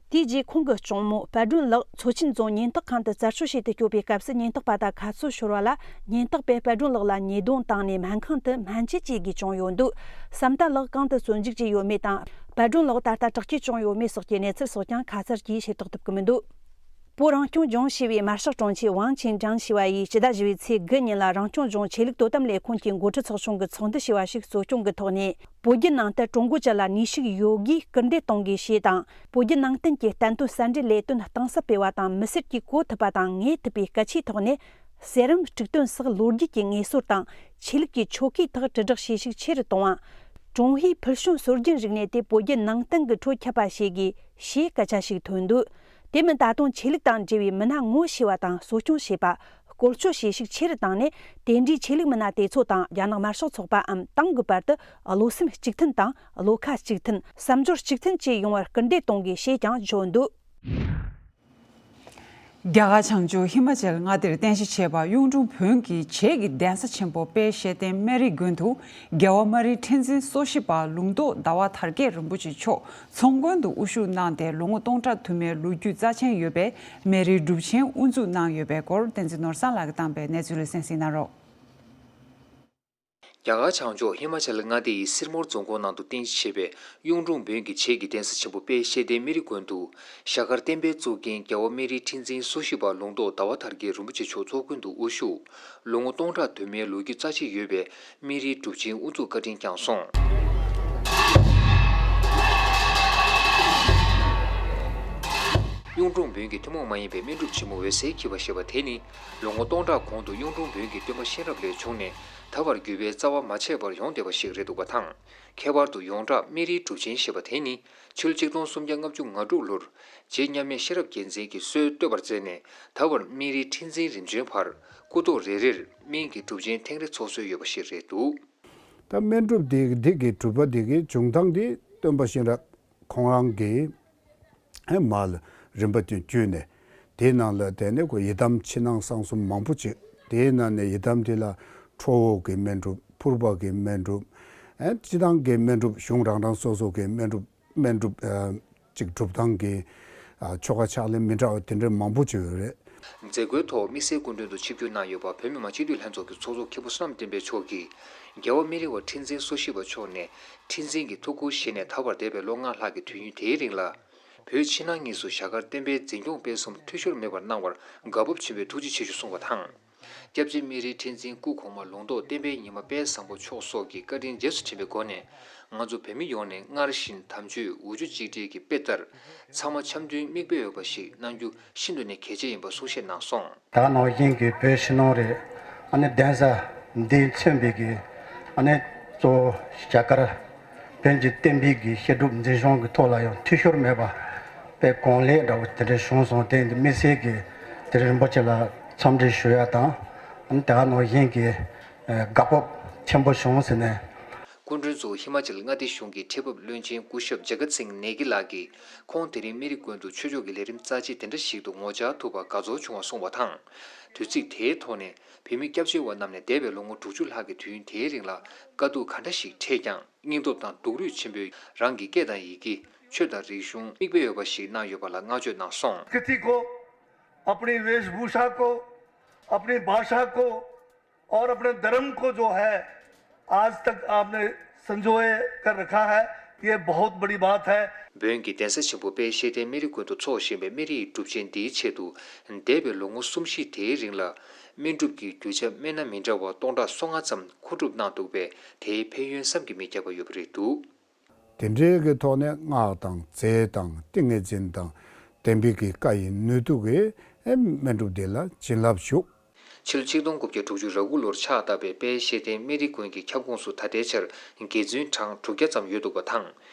དེའི་རྗེས་ཁོང་གི་གཅུང་མོ་དཔལ་སྒྲོན་ལགས་མཚོ་ཆེན་རྫོང་ཉེན་རྟོག་ཁང་དུ་རྩད་གཅོད་བྱེད་དུ་བསྐྱོད་པའི་སྐབས་སུ། ཉེན་རྟོག་པ་དང་ཁ་རྩོད་ཤོར་བ་ལ། ཉེན་རྟོག་པས་དཔལ་སྒྲོན་ལགས་ལ་ཉེས་རྡུང་བཏང་ནས་སྨན་ཁང་དུ་སྨན་བཅོས་བྱེད་དགོས་བྱུང་ཡོད་འདུག། བསམ་གཏན་ལགས་གང་དུ་བཙོན་འཇུག་བྱས་ཡོད་མེད་དང་། དཔལ་སྒྲོན་ལགས་ད་ལྟ་དྲག་སྐྱེད་བྱུང་ཡོད་མེད་སོགས་ཀྱི་གནས་ཚུལ་སོགས་ཀྱང་ཁ་གསལ་གྱིས་ཤེས་རྟོགས་ཐུབ་ཀྱི་མི་འདུག། བོད་རང་སྐྱོང་ལྗོངས་ཞི་བའི་དམར་ཤོག་དྲུང་ཆེ་ཝང་ཆིན་ཀྲང་ཞུ་བ་ཡིས་སྤྱི་ཟླ་བཞི་པའི་ཚེས་དགུ་ཉིན་ལ་རང་སྐྱོང་ལྗོངས་ཆོས་ལུགས་དོ་དམ་ལས་ཁུངས་ཀྱི་འགོ་ཁྲིད་ཚོགས་ཆུང་གི་ཚོགས་འདུ་ཞུ་བ་ཞིག་གཙོ་སྐྱོང་གི་ཐོག་ནས། བོད་བརྒྱུད་ནང་བསྟན་ཀྲུང་གོ་ཅན་ལ་ནུས་ཤུགས་ཡོད་དགུས་སྐུལ་འདེད་གཏོང་དགོས་ཞེས་དང་། བོད་བརྒྱུད་ནང་བསྟན་གྱི་བསྟན་དོན་གསར་འགྲེལ་ལས་དོན་གཏིང་ཟབ་སྤེལ་བ་དང་། མི་སེར་གྱིས་གོ་ཐུབ་པ་དང་ངེས་ཐུབ་པའི་སྐད་ཆའི་ཐོག་ནས། གསེར་བུམ་དཀྲུག་འདོན་སོགས་ལོ་རྒྱུས་ཀྱི་དངོས་ཟོར་དང་། ཆོས་ལུགས་ཀྱི་ཆོ་གའི་ཐོག་དྲིལ་བསྒྲགས་བྱེད་ཤུགས་ཆེ་རུ་གཏོང་བ། ཀྲུང་ཧྭའི་ཕུལ་བྱུང་སྲོལ་རྒྱུན་རིག་གནས་དེ་བོད་བརྒྱུད་ནང་བསྟན་གྱི་ཁྲོད་ཁྱབ་པ་བྱེད་དགོས་ཞེས་སྐད་ཆ་ཞིག་ཐོན་འདུག། དེ་མིན་ད་དུང་ཆོས་ལུགས་དང་འབྲེལ་བའི་མི་སྣ་ངོ་ཤེས་པ་དང་གསོ་སྐྱོང་བྱེད་པ། བཀོལ་སྤྱོད་བྱེད་ཤུགས་ཆེ་རུ་བཏང་ནས། དེ་འདྲའི་ཆོས་ལུགས་མི་སྣ་དེ་ཚོ་དང་རྒྱ་ནག་དམར་ཤོག་ཚོགས་པའམ་ཏང་གི་བར་དུ་བློ་སེམས་གཅིག་མཐུན་དང་བློ་ཁ་གཅིག་མཐུན། བསམ་སྦྱོར་གཅིག་མཐུན་བཅས་ཡོང་བར་སྐུལ་འདེད་གཏོང་དགོས་ཞེས་ཀྱང་བརྗོད་འདུག། རྒྱ་གར་བྱང་ཕྱོགས་ཧི་མ་ཅལ་མངའ་སྡེར་རྟེན་གཞི་བྱས་པ་གཡུང་དྲུང་བོན་གྱི་བྱེས་ཀྱི་གདན་ས་ཆེན་པོ་དཔལ་ཤེར་ལྡན་སྨན་རིའི་དགོན་དུ། རྒྱལ་བ་སྨན་རིའི་ཁྲི་འཛིན་སོ་བཞི་པ་ལུང་རྟོགས་ཟླ་བ་དར་རྒྱས་རིན་པོ་ཆེ་མཆོག་ཚོགས་མགོན་དུ་དབུ་བཞུགས་གནང་སྟེ། ལོ་ངོ་སྟོང་ཕྲག་དུ་མའི་ལོ་རྒྱུས་རྩ་ཆེན་ཡོད་པའི་སྨན་རིའི་སྒྲུབ་ཆེན་དབུ་འཛུགས་གནང་ཡོད་པའི་སྐོར། བསྟན་འཛིན་ནོར་བཟང་ལགས་ཀྱིས་བཏང་པའི་གནས་ཚུལ་ལ་གསན་གཟིགས་གནང་རོགས། རྒྱ་གར་བྱང་ཕྱོགས་ཧི་མ་ཅལ་མངའ་སྡེ་ཡི་སིར་མོར་རྫོང་ཁོངས་ནང་དུ་རྟེན་གཞི་བྱས་པའི་གཡུང་དྲུང་བོན་གྱི་བྱེས་ཀྱི་གདན་ས་ཆེན་པོ་དཔལ་ཤེར་ལྡན་སྨན་རིའི་དགོན་དུ། ཞྭ་དཀར་བསྟན་པའི་གཙུག་རྒྱན་རྒྱལ་བ་སྨན་རིའི་ཁྲི་འཛིན་སོ་བཞི་པ་ལུང་རྟོགས་ཟླ་བ་དར་རྒྱས་རིན་པོ་ཆེ་མཆོག་ཚོགས་མགོན་དུ་དབུ་བཞུགས། ལོ་ངོ་སྟོང་ཕྲག་དུ་མའི་ལོ་རྒྱུས་རྩ་ཆེ་ཡོད་པའི་སྨན་རིའི་སྒྲུབ་ཆེན་དབུ་འཛུགས་བཀའ་དྲིན་བསྐྱངས་སོང་། གཡུང་དྲུང་བོན་གྱི་ཐུན་མོང་མ་ཡིན་པའི་སྨན་སྒྲུབ་ཆེན་མོ་འོད་གསལ་འཁྱིལ་བ་ཞེས་པ་དེ་ནི། ལོ་ངོ་སྟོང་ཕྲག་གོང་དུ་གཡུང་དྲུང་བོན་གྱི་སྟོན་པ་གཤེན་རབ་ལས་བྱུང་ནས། ད་བར་བརྒྱུད་པའི་རྩ་བ་མ་ཆད་པར་ཡོང་བསྡད་པ་ཞིག་རེད་འདུག་པ་དང་། ཁྱད་པར་དུ་ཡོངས་གྲགས་སྨན་རིའི་སྒྲུབ་ཆེན་ཞེས་པ་དེ་ནི། ཕྱི་ལོ་ཆིག་སྟོང་སུམ་བརྒྱ་ལྔ་བཅུ་ང་དྲུག་ལོར། རྗེ་མཉམ་མེད་ཤེས་རབ་རྒྱལ་མཚན་གྱིས་སྲོལ་བཏོད་པར་མཛད་ནས། ད་བར་སྨན་རིའི་ཁྲི་འཛིན་རིམ་བྱོན་བར། སྐུ་ཐོག་རེ་རེར་སྨན་གྱི་སྒྲུབ་ཆེན་ཐེངས་རེ་ཚོགས་སྲོལ་ཡོད་པ་ཞིག་རེད་འདུག། ད་སྨན་སྒྲུབ་དེ་འདི་གི་སྒྲུབ་པ་འདི་གི་བྱུང་སྟངས་དེ་སྟོན་པ་གཤེན་རབ་ཁོང་རང་གིས་མར་ལ་རིམ་པ་བསྟུན་བརྒྱུད་ནས། དེའི་ནང་ལ་དེ་ནས་ཁོ་ཡི་དམ་ཕྱི་ནང་གསང་གསུམ་མང་པོ་ཅིག། དེའི་ནང་ནས་ཡི་དམ་དེ་ལ་ཁྲོ་བོ་གི་སྨན་སྒྲུབ། ཕུར་པ་གི་སྨན་སྒྲུབ། ཨེ་སྤྱི་བཏང་གི་སྨན་སྒྲུབ། གཞུང་རང་རང་སོ་སོ་གི་སྨན་སྒྲུབ། སྨན་སྒྲུབ་ཨ་ཅིག་སྒྲུབ་སྟངས་ཀྱི་ཨ་ཆོ་ག་ཕྱག་ལེན་མི་འདྲ་བ་དེ་འདྲ་མང་པོ་ཅིག་ཡོད་རེད། མཛད་སྒོའི་ཐོག་དམིགས་བསལ་སྐུ་མགྲོན་དུ་ཆིབས་བསྒྱུར་གནང་ཡོད་པ། བོད་མི་མང་སྤྱི་འཐུས་ལྷན་ཚོགས་ཀྱི་ཚོགས་གཙོ་མཁན་པོ་བསོད་ནམས་བསྟན་འཕེལ་མཆོག་གིས། རྒྱལ་བ་སྨན་རི་བ་ཁྲི་འཛིན་སོ་བཞི་པ་མཆོག་ནས་ཁྲི་འཛིན་གྱི་ཐུགས་ཁུར་བཞེས་ནས་ད་བར་འདས་པའི་ལོ་ལྔ་ལྷག་གི་དུས་ཡུན་དེའི་རིང་ལ། བོད་ཕྱི་ནང་གཉིས་སུ་ཞྭ་དཀར་བསྟན་པའི་འཛིན་སྐྱོང་སྤེལ་གསུམ་འཐུས་ཤོར་མེད་པར་གནང་བར་དགའ་སྤོབས་ཆེན་པོས་ཐུགས་རྗེ་ཆེ་ཞུ་གསུངས་པ་དང་། སྐྱབས་རྗེ་སྨན་རིའི་ཁྲི་འཛིན་སྐུ་གོང་མ་ལུང་རྟོགས་བསྟན་པའི་ཉི་མ་དཔལ་བཟང་པོ་མཆོག་སོགས་ཀྱིས་བཀའ་དྲིན་རྗེས་སུ་དྲན་པའི་སྒོ་ནས། ང་ཚོ་བོད་མི་ཡོངས་ནས་སྔར་བཞིན་དམ་ཆོས་འུ་ཚོ་གཅིག་སྒྲིལ་གྱི་དཔེ་ལྟར། ཚང་མ་འཆམ་མཐུན་མིག་དཔེ་འོས་པ་ཞིག་གནང་རྒྱུ་ཤིན་ཏུ་ནས་གལ་ཆེ་ཡིན་པ་གསུང་བཤད་གནང་སོང་། ད་ག་ནང་བཞིན་གྱི་བོད་ཕྱི་ནང་རེད། ཨ་ནི་གདན་ས་འདིས་མཚོན་པའི་གི་ཨ་ནི་གཙོ་བོ་ཞྭ་དཀར་བོན་གྱི་བསྟན་པའི་གི་བཤད་སྒྲུབ་འཛིན་སྐྱོང་གི་ཐོག་ལ་ཡང་འཐུས་ཤོར་མེད་པ་དཔེ་གོང་ལེགས་འདྲ་བོ་དེ་འདྲ་བྱུང་སོང་། དེ་འདི་དམིགས་བསལ་གྱི་དེ་རིན་པོ་ཆེ་ལ་འཚམས་འདྲི་ཞུ་ཡ་དང་། ཨ་ནི་ད་ག་ནང་བཞིན་གྱི་དགའ་སྤོབས་ཆེན་པོ་བྱུང་ཟེར་ནས། སྐུ་མགྲོན་གཙོ་བོ་ཧི་མ་ཅལ་མངའ་སྡེ་གཞུང་གི་ཁྲི་འབབ་བློན་ཆེན་སྐུ་ཞབས་ཇ་ག་སིང་ནེ་གི་ལགས་ཀྱིས། ཁོང་དེ་རིང་སྨན་རི་དགོན་དུ་ཆོས་ཕྱོགས་ཀྱི་ལས་རིམ་རྩ་ཆེ་དེ་འདྲ་ཞིག་ཏུ་ངོ་བཅར་ཐུབ་པར་དགའ་ཚོར་བྱུང་བ་གསུངས་པ་དང་། དུས་ཚིགས་དེའི་ཐོག་ནས་བོད་མི་སྐྱབས་བཅོལ་བ་རྣམས་ནས་འདས་པའི་ལོ་ངོ་དྲུག་ཅུ་ལྷག་གི་དུས་ཡུན་དེའི་རིང་ལ་དཀའ་སྡུག་ག་འདྲ་ཞིག་འཕྲད་ཀྱང་། སྙིང་སྟོབས་དང་སྡུག་རུས་ཆེན་པོས་རང་གི་སྐད་དང་ཡི་གེ། ཆོས་དང་རིག་གཞུང་མིག་དཔེ་ཡོད་པ་ཞིག་གནང་ཡོད་པ་ལ་བསྔགས་བརྗོད་གནང་སོང་། संस्कृति को, अपनी वेशभूषा को, अपनी भाषा को और अपने धर्म को जो है, आज तक आपने संजोए कर रखा है, ये बहुत बड़ी बात है। བོན་གྱི་གདན་ས་ཆེན་པོ་དཔལ་ཤེས་ལྡན་སྨན་རི་དགོན་དུ་འཚོགས་བཞིན་པའི་སྨན་རིའི་སྒྲུབ་ཆེན་འདིའི་ཆེད་དུ། འདས་པའི་ལོ་ངོ་གསུམ་བཞི་དེའི་རིང་ལ། སྨན་སྒྲུབ་ཀྱི་རྒྱུ་ཆ་སྨན་སྣ་མི་འདྲ་བ་སྟོང་ཕྲག་སོ་ལྔ་ཙམ་མཁོ་སྒྲུབ་གནང་འདུག་པས། དེའི་ཕན་ཡོན་བསམ་གྱིས་མི་ཁྱབ་པ་ཡོད་པ་རེད་འདུག། དེ་འདྲའི་གི་ཐོག་ནས་སྔགས་དང་རྫས་དང་ཏིང་ངེ་འཛིན་དང་བདེན་པའི་གི་བཀའ་ཡི་ནུས་མཐུ་གིས་ཨེ་སྨན་སྒྲུབ་འདི་ལ་བྱིན་རླབས་ཞུགས། ཕྱི་ལོ་ཆིག་སྟོང་དགུ་བརྒྱ་དྲུག་ཅུ་རེ་དགུ་ལོར་ཕྱག་བཏབ་པའི་དཔལ་ཤེས་ལྡན་སྨན་རི་དགོན་གྱི་ཁྱབ་ཁོངས་སུ་ད་ལྟའི་ཆར་དགེ་བཙུན་གྲངས་དྲུག་བརྒྱ་ཙམ་ཡོད་འདུག་པ་དང་།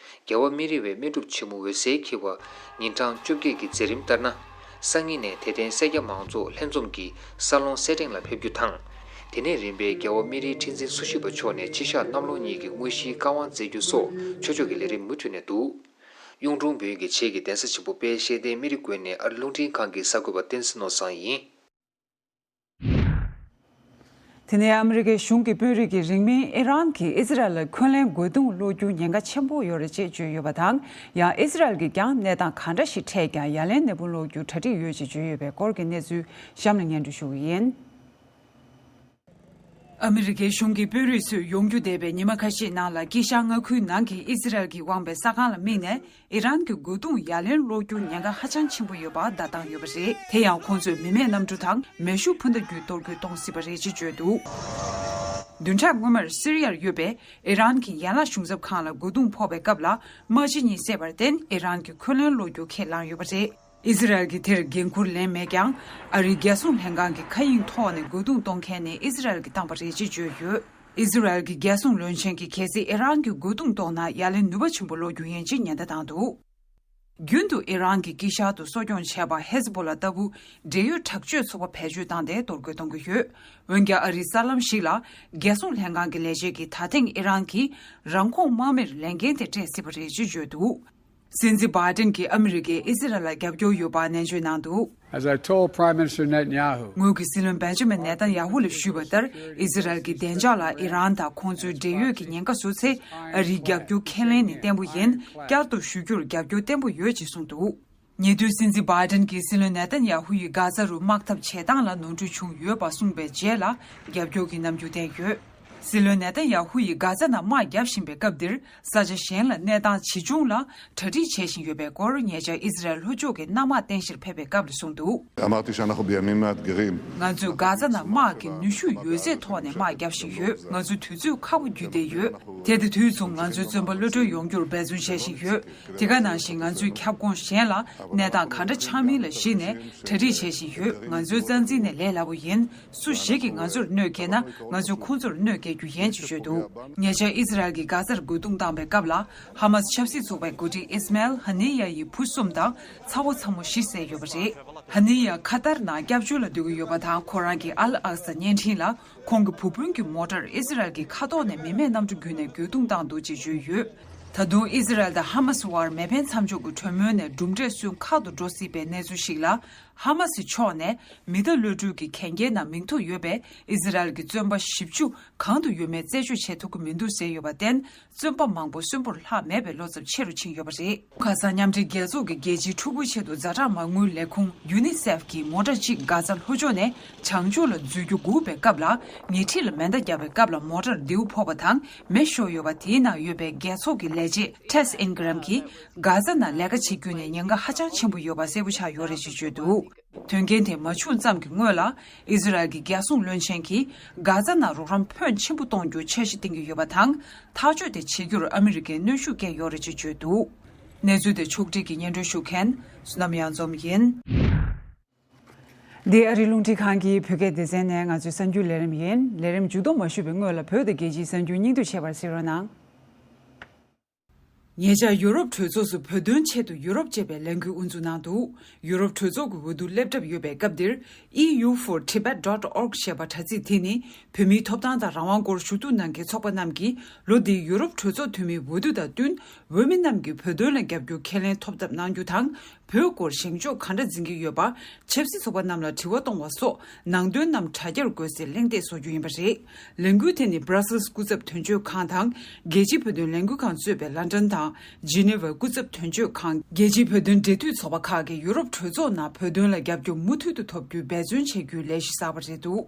རྒྱལ་བ་སྨན་རི་བའི་སྨན་སྒྲུབ་ཆེན་མོ་འོད་གསལ་འཁྱིལ་བ་ཉིན་གྲངས་བཅོ་བརྒྱད་ཀྱི་མཛད་རིམ་ལྟར་ན། སང་ཉིན་ནས་དད་ལྡན་སེར་སྐྱ་མང་ཚོགས་ལྷན་འཛོམས་ཀྱིས་ས་ལོང་སེར་ཕྲེང་ལ་ཕེབས་རྒྱུ་དང་། དེ་ནས་རིམ་པས་རྒྱལ་བ་སྨན་རིའི་ཁྲི་འཛིན་སོ་བཞི་པ་མཆོག་ནས་སྤྱི་བཤགས་གནམ་ལོ་གཉིས་ཀྱི་དངོས་གཞིའི་བཀའ་དབང་སྩལ་རྒྱུ་སོགས་ཆོས་ཕྱོགས་ཀྱི་ལས་རིམ་མུ་མཐུད་ནས་འདུག། གཡུང་དྲུང་བོན་གྱི་ཆོས་ཀྱི་གདན་ས་ཆེན་པོ་དཔལ་ཤེས་ལྡན་སྨན་རི་དགོན་ནས་ཨ་རི་རླུང་འཕྲིན་ཁང་གི་གསར་འགོད་པ་བསྟན་འཛིན་ནོར་བཟང་ཡིན། དེ་ནས་ཨ་མི་རི་ཀའི་གཞུང་གི་དཔོན་རིགས་ཀྱིས་རིང་མིན་ཨི་རན་གྱིས་ཨི་ཟི་རལ་ལ་འཁོན་ལན་རྒོལ་རྡུང་སློག་རྒྱུ་ཉེན་ཁ་ཆེན་པོ་ཡོད་རེད་ཅེས་བརྗོད་ཡོད་པ་དང་། ཡང་ཨི་ཟི་རལ་གྱིས་ཀྱང་གནས་སྟངས་ག་འདྲ་ཞིག་འཕྲད་ཀྱང་ཡ་ལན་ནན་པོ་སློག་རྒྱུ་གྲ་སྒྲིག་ཡོད་ཅེས་བརྗོད་ཡོད་པའི་སྐོར་གྱི་གནས་ཚུལ་གཤམ་ལ་སྙན་སྒྲོན་ཞུ་གི་ཡིན། ཨ་མི་རི་ཀའི་གཞུང་གི་དཔོན་རིགས་ཚོས་ཡོང་རྒྱུ་འདས་པའི་ཉི་མ་ཁ་ཤས་ནང་ལ་དཀྱིལ་ཤར་མངའ་ཁུལ་ནང་གི་ཨི་ཟི་རལ་གྱིས་དབང་བའི་ས་ཁང་ལ་དམིགས་ནས་ཨི་རན་གྱི་རྒོལ་རྡུང་ཡ་ལན་སློག་རྒྱུ་ཉེན་ཁ་ཧ་ཅང་ཆེན་པོ་ཡོད་པ་བརྡ་བཏང་ཡོད་པ་རེད། དེ་ཡང་ཁོང་ཚོས་མི་མེད་གནམ་གྲུ་དང་མེ་ཤུགས་འཕུར་མདའ་བརྒྱུད་གཏོར་རྒོལ་གཏོང་སྲིད་པ་རེད་ཅེས་བརྗོད་འདུག། བདུན་ཕྲག་སྔོན་མར་སི་རི་ཡར་ཡོད་པའི་ཨི་རན་གྱི་ཡན་ལག་གཞུང་ཚབ་ཁང་ལ་རྒོལ་རྡུང་ཕོག་པའི་སྐབས་ལ་དམག་སྤྱི་གཉིས་བསད་པར་བརྟེན་ཨི་རན་གྱིས་འཁོན་ལན་སློག་རྒྱུ་ཁས་བླངས་ཡོད་པ་རེད། ཨི་ཟི་རལ་གྱིས་དེར་འགན་འཁུར་ལེན་མེད་ཀྱང་། ཨ་རིའི་རྒྱལ་སྲུང་ལྷན་ཁང་གི་མཁའ་དབྱིངས་ཐོག་ནས་རྒོལ་རྡུང་གཏོང་མཁན་ནི་ཨི་ཟི་རལ་གྱིས་བཏང་པ་རེད་ཅེས་བརྗོད་ཡོད། ཨི་ཟི་རལ་གྱི་རྒྱལ་སྲུང་བློན་ཆེན་གྱིས་གལ་སྲིད་ཨི་རན་གྱིས་རྒོལ་རྡུང་གཏོང་ན་ཡ་ལན་ནུས་པ་ཆེན་པོ་སློག་རྒྱུ་ཡིན་ཅེས་ཉེན་བརྡ་བཏང་འདུག། རྒྱུན་དུ་ཨི་རན་གྱི་དཀྱིལ་ཤར་དུ་གསོ་སྐྱོང་བྱས་པ་ཧེ་ཟི་བྷོ་ལ་ལྟ་བུ་འབྲེལ་ཡོད་དྲག་སྤྱོད་ཚོགས་པ་བེད་སྤྱོད་བཏང་སྟེ་གཏོར་རྒོལ་གཏོང་གི་ཡོད། འོན་ཀྱང་ཨ་རིའི་གསར་ལམ་ཞིག་ལ་རྒྱལ་སྲུང་ལྷན་ཁང་གི་ལས་བྱེད་ཀྱིས་ད་ཐེངས་ཨི་རན་གྱིས་རང་ཁོངས་དམག་མིར་ལས་འགན་དེ་སྤྲད་སྲིད་པ་རེད་ཅེས་བརྗོད་འདུག། སྲིད་འཛིན་བྷའི་ཏིན་གྱིས་ཨ་མི་རི་ཀས་ཨི་ཟི་རལ་ལ་རྒྱབ་སྐྱོར་ཡོད་པ་ནན་བརྗོད་གནང་འདུག། As I told Prime Minister Netanyahu, ངོས་ཀྱིས་སྲིད་བློན་བེན་ཇ་མིན་ནེ་ཐན་ཡ་ཧུ་ལ་ཞུས་པ་ལྟར། ཨི་ཟི་རལ་གྱི་བདེ་འཇགས་ལ་ཨི་རན་དང་ཁོང་ཚོའི་འབྲེལ་ཡོད་ཀྱི་ཉེན་ཁ་བཟོ་ཚེ། ཨ་རིའི་རྒྱབ་སྐྱོར་ཁས་ལེན་ནི་བརྟན་པོ་ཡིན། བསྐྱར་དུ་ཞུ་རྒྱུར་རྒྱབ་སྐྱོར་བརྟན་པོ་ཡོད་ཅེས་གསུངས་འདུག། ཉེ་དུས་སྲིད་འཛིན་བྷའི་ཏིན་གྱིས་སྲིད་བློན་ནེ་ཐན་ཡ་ཧུ་ཡིས་གྷ་ཛ་རུ་དམག་འཐབ་བྱེད་སྟངས་ལ་ནོར་འཁྲུལ་བྱུང་ཡོད་པ་གསུངས་པའི་རྗེས་ལ་རྒྱབ་སྐྱོར་གྱི་རྣམ་འགྱུར་བསྟན་ཡོད། སྲིད་བློན་ནེ་ཐན་ཡ་ཧུ་ཡིས་གྷ་ཛ་ནང་དམག་བརྒྱབ་བཞིན་པའི་སྐབས་འདིར་ས་ཆ་གཞན་ལ་གནས་སྟངས་ཇི་བྱུང་ལ་གྲ་སྒྲིག་བྱེད་བཞིན་ཡོད་པའི་སྐོར་ཉེ་ཆར་ཨི་ཟི་རལ་ལྷོ་ཕྱོགས་ཀྱི་གནམ་དམག་རྟེན་གཞིར་ཕེབས་པའི་སྐབས་ལ་གསུངས་འདུག། אמרתי שאנחנו בימים מאתגרים. ང་ཚོས་གྷ་ཛ་ནང་དམག་གི་ནུས་ཤུགས་ཡོད་ཚད་ཐོག་ནས་དམག་བརྒྱབ་བཞིན་ཡོད། ང་ཚོ་དུས་ཚོད་ཁག་པོ་བརྒྱུད་བསྡད་ཡོད། དེ་དང་དུས་མཚུངས་ང་ཚོའི་བཙོན་པ་གློད་གྲོལ་ཡོང་རྒྱུར་འབད་བརྩོན་བྱེད་བཞིན་ཡོད། དེ་ག་ནང་བཞིན་ང་ཚོས་ཁྱབ་ཁོངས་གཞན་ལ་གནས་སྟངས་ག་འདྲ་ཆགས་མིན་ལ་གཞིགས་ནས་གྲ་སྒྲིག་བྱེད་བཞིན་ཡོད། ང་ཚོའི་རྩ་འཛིན་ནི་ལས་སླ་པོ་ཡིན། སུ་ཞིག་གིས་ང་ཚོར་གནོད་སྐྱེལ་ན་ང་ཚོས་ཁོང་ཚོར་གནོད་སྐྱེལ་རྒྱུ་ཡིན་ཅེས་བརྗོད་འདུག། ཉེ་ཆར་ཨི་ཟི་རལ་གྱིས་གྷ་ཛར་རྒོལ་རྡུང་བཏང་པའི་སྐབས་ལ་ཧ་མ་སི་ཆབ་སྲིད་ཚོགས་པའི་འགོ་ཁྲིད་ཨིས་མེལ་ཧ་ནི་ཡ་ཡི་བུ་གསུམ་དང་ཚ་བོ་ཚ་མོ་བཞི་བསད་ཡོད་པ་རེད། ཧ་ནི་ཡ་ཁ་ཏར་ནང་སྐྱབས་བཅོལ་ལ་སྡོད་ཀྱི་ཡོད་པ་དང་། ཁོ་རང་གི་ཨལ་ཨག་ས་བརྙན་འཕྲིན་ལ་ཁོང་གི་བུ་སྤུན་གྱི་མོ་ཊར་ཨི་ཟི་རལ་གྱི་མཁའ་ཐོག་ནས་མི་མེད་གནམ་གྲུ་བརྒྱུད་ནས་རྒོལ་རྡུང་བཏང་འདུག་ཅེས་བརྗོད་ཡོད། ད་དུང་ཨི་ཟི་རལ་དང་ཧ་མ་སི་དབར་མེ་འཕེན་མཚམས་འཇོག་གི་གྲོས་མོལ་ནས་གྲུབ་འབྲས་སོན་ཁག་ཏུ་འགྲོ་སྲིད་པའི་གནས་ཚུལ་ཞིག་ལ། ཧ་མ་སི་ཕྱོགས་ནས་མི་གདའ་གློད་གྲོལ་གྱི་གན་རྒྱའི་ནང་མིང་ཐོ་ཡོད་པའི་ཨི་ཟི་རལ་གྱི་བཙོན་པ་བཞི་བཅུ་གང་དུ་ཡོད་མེད་རྩད་གཅོད་བྱེད་ཐུབ་ཀྱི་མི་འདུག་ཟེར་ཡོད་པར་བརྟེན། བཙོན་པ་མང་པོ་གསོན་པོར་ལྷག་མེད་པའི་བློ་འཚབ་ཆེ་རུ་ཕྱིན་ཡོད་པ་རེད། ཁ་སང་མཉམ་འབྲེལ་རྒྱལ་ཚོགས་ཀྱི་རྒྱལ་སྤྱིའི་ཕྲུ་གུའི་ཆེད་དུ་ཛ་དྲག་མ་དངུལ་ལས་ཁུངས་ཡུ་ནི་སེཕ་གིས་མོ་ཊ་གཅིག་གྷ་ཛ་ལྷོ་ཕྱོགས་ནས་བྱང་ཕྱོགས་ལ་འཛུལ་རྒྱུ་སྒུག་པའི་སྐབས་ལ། ཉེ་འཁྲིས་ལ་མེ་མདའ་བརྒྱབ་པའི་སྐབས་ལ་མོ་ཊར་མདེའུ་ཕོག་པ་དང་མེ་ཤོར་ཡོད་པ། དེའི་ནང་ཡོད་པའི་རྒྱལ་ཚོགས་ཀྱི་ལས་བྱེད་ཊེས་ཨིན་གྷི་རམ་གྱིས་གྷ་ཛ་ནང་ལས་ཀ་བྱེད་རྒྱུ་ནི་ཉེན་ཁ་ཧ་ཅང་ཆེན་པོ་ཡོད་པ་གསལ་པོ་ཆགས་ཡོད་རེད་ཅེས་བརྗོད་འདུག། དོན་རྐྱེན་དེ་མ་བྱུང་ཙམ་གྱི་སྔོན་ལ། ཨི་ཟི་རལ་གྱི་རྒྱལ་སྲུང་བློན་ཆེན་གྱིས་གྷ་ཛ་ནང་རོགས་རམ་ཕོན་ཆེན་པོ་གཏོང་རྒྱུ་འཆར་གཞི་བཏིང་གི་ཡོད་པ་དང་། ཐག་གཅོད་དེ་བྱེད་རྒྱུར་ཨ་མི་རི་ཀས་གནོན་ཤུགས་བསྐྱལ་ཡོད་རེད་ཅེས་བརྗོད་འདུག། གནས་ཚུལ་དེ་ཕྱོགས་སྒྲིག་གིས་སྙན་སྒྲོན་ཞུ་མཁན་བསོད་ནམས་གཡང་འཛོམས་ཡིན། འདི་ཨ་རིའི་རླུང་འཕྲིན་ཁང་གི་བོད་སྐད་སྡེ་ཚན་ནས་ང་ཚོའི་གསར་འགྱུར་ལས་རིམ་ཡིན། ལས་རིམ་མཇུག་སྡོམ་མ་ཞུས་པའི་སྔོན་ལ་བོད་དང་རྒྱལ་སྤྱིའི་གསར་འགྱུར་སྙིང་བསྡུས་བྱས་པར་གཟིགས་རོགས་གནང་། ཉེ་ཆར་ཡུ་རོབ་གྲོས་ཚོགས་སུ་བོད་དོན་ཆེད་དུ་ཡུ་རོབ་ཅེས་པའི་ལས་འགུལ་དབུ་འཛུགས་གནང་འདུག། ཡུ་རོབ་གྲོས་ཚོགས་ཀྱི་འོས་བསྡུ་སླེབས་གྲབས་ཡོད་པའི་སྐབས་འདིར། ཨི་ཡུ་ཧྥོར་ཊི་བེཊ་ཌོཊ་ཨོརྒ་ཞེས་པ་དྲ་ཚིགས་དེ་ནི་བོད་མིའི་ཐོབ་ཐང་དང་རང་དབང་སྐོར་ཞུ་གཏུག་གནང་མཁན་ཚོགས་པ་རྣམས་ཀྱིས་ལོ་འདིའི་ཡུ་རོབ་གྲོས་ཚོགས་འཐུས་མིའི་འོས་བསྡུ་དང་བསྟུན། འོས་མི་རྣམས་ཀྱིས་བོད་དོན་ལ་རྒྱབ་སྐྱོར་ཁས་ལེན་ཐོབ་ཐབས་གནང་རྒྱུ་དང་། བོད་སྐོར་བཞེངས་ཕྱོགས་ག་འདྲ་འཛིན་གྱི་ཡོད་པ། ཆབ་སྲིད་ཚོགས་པ་རྣམས་ལ་དྲི་བ་གཏོང་བ་སོགས་ནང་དོན་རྣམས་དྲ་རྒྱར་འགོད་སའི་གླེང་སྟེགས་བཟོ་རྒྱུ་ཡིན་པ་རེད། ལས་འགུལ་དེ་ནི་Brussels་སྐུ་ཚབ་དོན་གཅོད་ཁང་དང་རྒྱལ་སྤྱིའི་བོད་དོན་ལས་འགུལ་ཁང་གཙོས་པའི་ལན་ཀྲན་དང་Geneva་སྐུ་ཚབ་དོན་གཅོད་ཁང་། རྒྱལ་སྤྱིའི་བོད་དོན་འབྲེལ་མཐུད་ཚོགས་པ་ཁག་གིས་ཡུ་རོབ་གྲོས་ཚོགས་ནང་བོད་དོན་ལ་རྒྱབ་སྐྱོར་མུ་མཐུད་དུ་ཐོབ་རྒྱུའི་འབད་བརྩོན་བྱེད་རྒྱུའི་ལས་གཞི་གསར་པ་རེད་འདུག་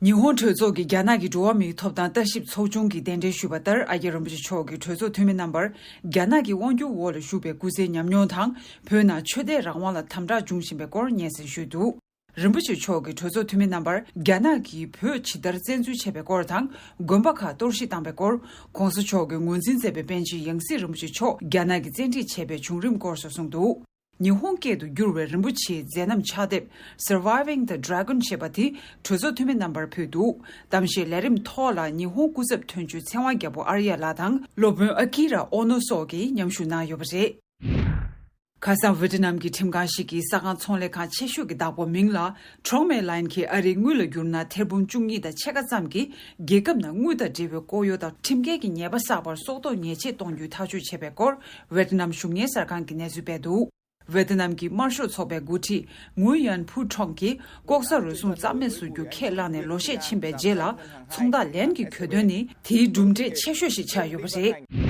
ཉི་ཧོང་གྲོས་ཚོགས་ཀྱི་རྒྱ་ནག་གི་འགྲོ་བ་མིའི་ཐོབ་ཐང་ལྟ་ཞིབ་ཚོགས་ཆུང་གིས་གདན་འདྲེན་ཞུས་པ་ལྟར། ཨ་རྒྱ་རིན་པོ་ཆེ་མཆོག་གིས་གྲོས་ཚོགས་འཐུས་མི་རྣམ་པར་རྒྱ་ནག་གི་དབང་སྒྱུར་འོག་ལ་བཞུགས་པའི་སྐུ་ཚེའི་ཉམས་མྱོང་དང་། བོད་ནང་ཆོས་དད་རང་དབང་ལ་དམ་དྲག་འབྱུང་བཞིན་པའི་སྐོར་སྙན་སེང་ཞུས་འདུག་རིན་པོ་ཆེ་མཆོག་གིས་གྲོས་ཚོགས་འཐུས་མི་རྣམ་པར་རྒྱ་ནག་གིས་བོད་ཇི་ལྟར་བཙན་འཛུལ་བྱས་པའི་སྐོར་དང་། དགོན་པ་ཁག་གཏོར་བཤིག་བཏང་པའི་སྐོར། ༸གོང་ས་མཆོག་གིས་ངོས་འཛིན་མཛད་པའི་པཎ་ཆེན་ཡང་སྲིད་རིན་པོ་ཆེ་མཆོག་རྒྱ་ནག་གིས་བཙན་ཁྲིད་བྱས་པའི་བྱུང་རིམ་སྐོར་སོགས་གསུངས་འདུག་ཉི་ཧོང་སྐད་དུ་བསྒྱུར་བའི་རིན་པོ་ཆེའི་མཛད་རྣམ་ཕྱག་དེབ་Surviving the Dragon ཞེས་པ་དེ་གྲོས་ཚོགས་འཐུས་མི་རྣམ་པར་ཕུལ་འདུག་གཏམ་བཤད་ལས་རིམ་ཐོག་ལ་ཉི་ཧོང་སྐུ་ཚབ་དོན་གཅོད་ཚེ་དབང་རྒྱལ་པོ་ཨར་ཡ་ལགས་དང་སློབ་དཔོན་ཨ་ཀི་ར་ཨོ་ནོ་སོགས་ཀྱིས་མཉམ་ཞུགས་གནང་ཡོད་པ་རེད། ཁ་སང་ཝེ་ཏི་ནམ་གྱི་ཁྲིམས་ཁང་ཞིག་གིས་ས་ཁང་ཚོང་ལས་ཁང་ཆེ་ཤོས་ཀྱི་བདག་པོ་མིང་ལ་Trong May Lin གྱིས་ཨ་རིའི་དངུལ་ལ་བསྒྱུར་ན་ཐེར་འབུམ་བཅུ་གཉིས་དང་ཕྱེད་ཀ་ཙམ་གྱིས་རྒྱལ་ཁབ་ནང་དངུལ་དང་འབྲེལ་བའི་ལྐོག་གཡོ་དང་ཁྲིམས་འགལ་གྱི་ཉེས་པ་བསགས་པར་སྲོག་ཐོག་ཉེས་ཆད་གཏོང་རྒྱུའི་ཐག་གཅོད་བྱས་པའི་སྐོར་ཝེ་ཏི་ནམ་གཞུང་གཉེར་གསར་ཁང་གིས་གནས་ཚུལ་སྤེལ་འདུག་ཝེ་ཏི་ནམ་གྱི་དམར་ཤོག་ཚོགས་པའི་འགོ་ཁྲིད་ངུའུ་ཡན་ཕུའུ་ཁྲོང་གིས་ལྐོག་ཟ་རུལ་སུངས་རྩ་མེད་བཟོ་རྒྱུ་ཁས་བླངས་ནས་ལོ་ཤས་ཕྱིན་པའི་རྗེས་ལ། ཚོང་རྟགས་ལེན་གྱི་གྱོད་དོན་ནི་དེའི་གྲུབ་འབྲས་ཆེ་ཤོས་ཤིག་ཆགས་ཡོད་པ་རེད།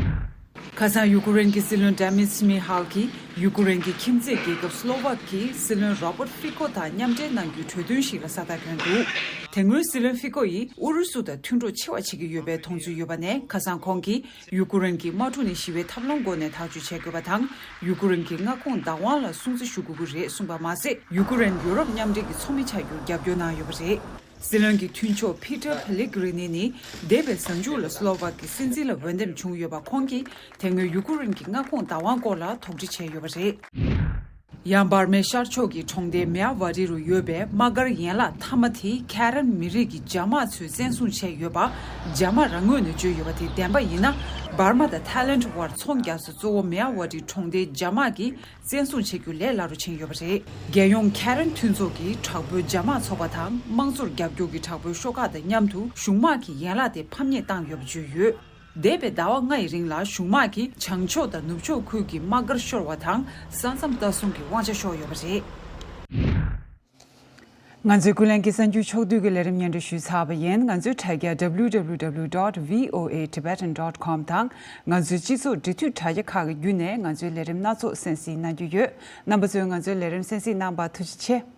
ཁ་སང་ཡུ་ཀེ་རེན་གྱི་སྲིད་བློན་Dmitry Shmyhal གྱིས་ཡུ་ཀེ་རེན་གྱི་ཁྱིམ་མཚེས་རྒྱལ་ཁབ་སློ་ཝག་གི་སྲིད་བློན་Robert Fico དང་མཉམ་འབྲེལ་གནང་རྒྱུའི་གྲོས་མཐུན་ཞིག་ལ་ས་རྟགས་བསྐྱོན་འདུག་དེ་སྔོན་སྲིད་བློན་Fico ཡིས་ཨུ་རུ་སུ་དང་མཐུན་གྲོགས་ཆེ་བ་བྱེད་ཀྱི་ཡོད་པའི་མཐོང་ཚུལ་ཡོད་པ་ནས། ཁ་སང་ཁོང་གིས་ཡུ་ཀེ་རེན་གྱི་དམག་འཁྲུག་ནས་ཞི་བའི་ཐབས་ལམ་སྒོ་ནས་ཐག་གཅོད་བྱེད་དགོས་པ་དང་། ཡུ་ཀེ་རེན་གྱི་མངའ་ཁོངས་བདག་དབང་ལ་སྲུང་བརྩི་ཞུ་དགོས་ཀྱི་རེད་གསུངས་པ་མ་ཟད། ཡུ་ཀེ་རེན་ཡུ་རོབ་མཉམ་འབྲེལ་གྱི་ཚོགས་མི་ཆགས་རྒྱུར་རྒྱབ་སྐྱོར་གནང་ཡོད་པ་རེད། སྲིད་བློན་གྱི་མཐུན་ཕྱོགས་Peter Pellegrini ནི་འདས་པའི་གཟའ་མཇུག་ལ་སློ་ཝག་གི་སྲིད་འཛིན་ལ་འོས་འདེམས་བྱུང་ཡོད་པ། ཁོང་གིས་དེ་སྔོན་ཡུ་ཀེ་རེན་གྱི་མངའ་ཁོངས་བདག་དབང་སྐོར་ལ་དོགས་འདྲི་བྱས་ཡོད་པ་རེད། ཡང་འབར་མའི་ཤར་ཕྱོགས་ཀྱི་གྲོང་སྡེ་མེ་ཡ་ཝ་ཏི་རུ་ཡོད་པའི་དམག་སྒར་ཡན་ལག་མཐའ་མ་དེ་ཁེ་རན་མི་རིགས་ཀྱི་རྒྱ་དམག་ཚོས་བཙན་བཟུང་བྱས་ཡོད་པ། རྒྱ་དམག་རང་ངོས་ནས་བརྗོད་ཡོད་པ་དེ་བདེན་པ་ཡིན་ན། འབར་མ་དང་ཐའི་ལེན་དབར་ཚོང་རྒྱག་ས་གཙོ་བོ་མེ་ཡ་ཝ་ཏི་གྲོང་སྡེའི་རྒྱ་དམག་གིས་བཙན་བཟུང་བྱེད་རྒྱུ་ལས་སླ་རུ་ཕྱིན་ཡོད་པ་རེད། རྒྱལ་ཡོངས་ཁེ་རན་མཐུན་ཚོགས་ཀྱི་དྲག་པོའི་རྒྱ་དམག་ཚོགས་པ་དང་དམངས་གཙོར་རྒྱབ་སྐྱོར་གྱི་དྲག་པོའི་ཤོག་ཁག་དང་མཉམ་དུ་གཞུང་དམག་གིས་ཡན་ལག་དེ་ཕམ་ཉེས་བཏང་ཡོད་པ་བརྗོད་ཡོད། འདས་པའི་ཟླ་བ་ལྔ་ཡི་རིང་ལ་གཞུང་དམག་གིས་བྱང་ཕྱོགས་དང་ནུབ་ཕྱོགས་ཁུལ་གྱི་དམག་སྒར་ཤོར་བ་དང་ས་མཚམས་ལྟ་སྲུང་གི་དབང་ཆ་ཤོར་ཡོད་པ་རེད། ང་ཚོའི་ཀུན་གླེང་གི་གསར་འགྱུར་ཕྱོགས་བསྡུས་ཀྱི་ལས་རིམ་སྙན་སྒྲོན་ཞུས་ཚར་བ་ཡིན། ང་ཚོའི་དྲ་རྒྱ་W W W dot V O A Tibetan dot com དང་ང་ཚོའི་སྤྱི་ཚོགས་འབྲེལ་མཐུད་དྲ་རྒྱ་ཁག་གི་བརྒྱུད་ནས་ང་ཚོའི་ལས་རིམ་སྣ་ཚོགས་གསན་གཟིགས་གནང་རྒྱུ་ཡོད། རྣམ་པ་ཚོས་ང་ཚོའི་ལས་རིམ་གསན་གཟིགས་གནང་བར་ཐུགས་རྗེ་ཆེ།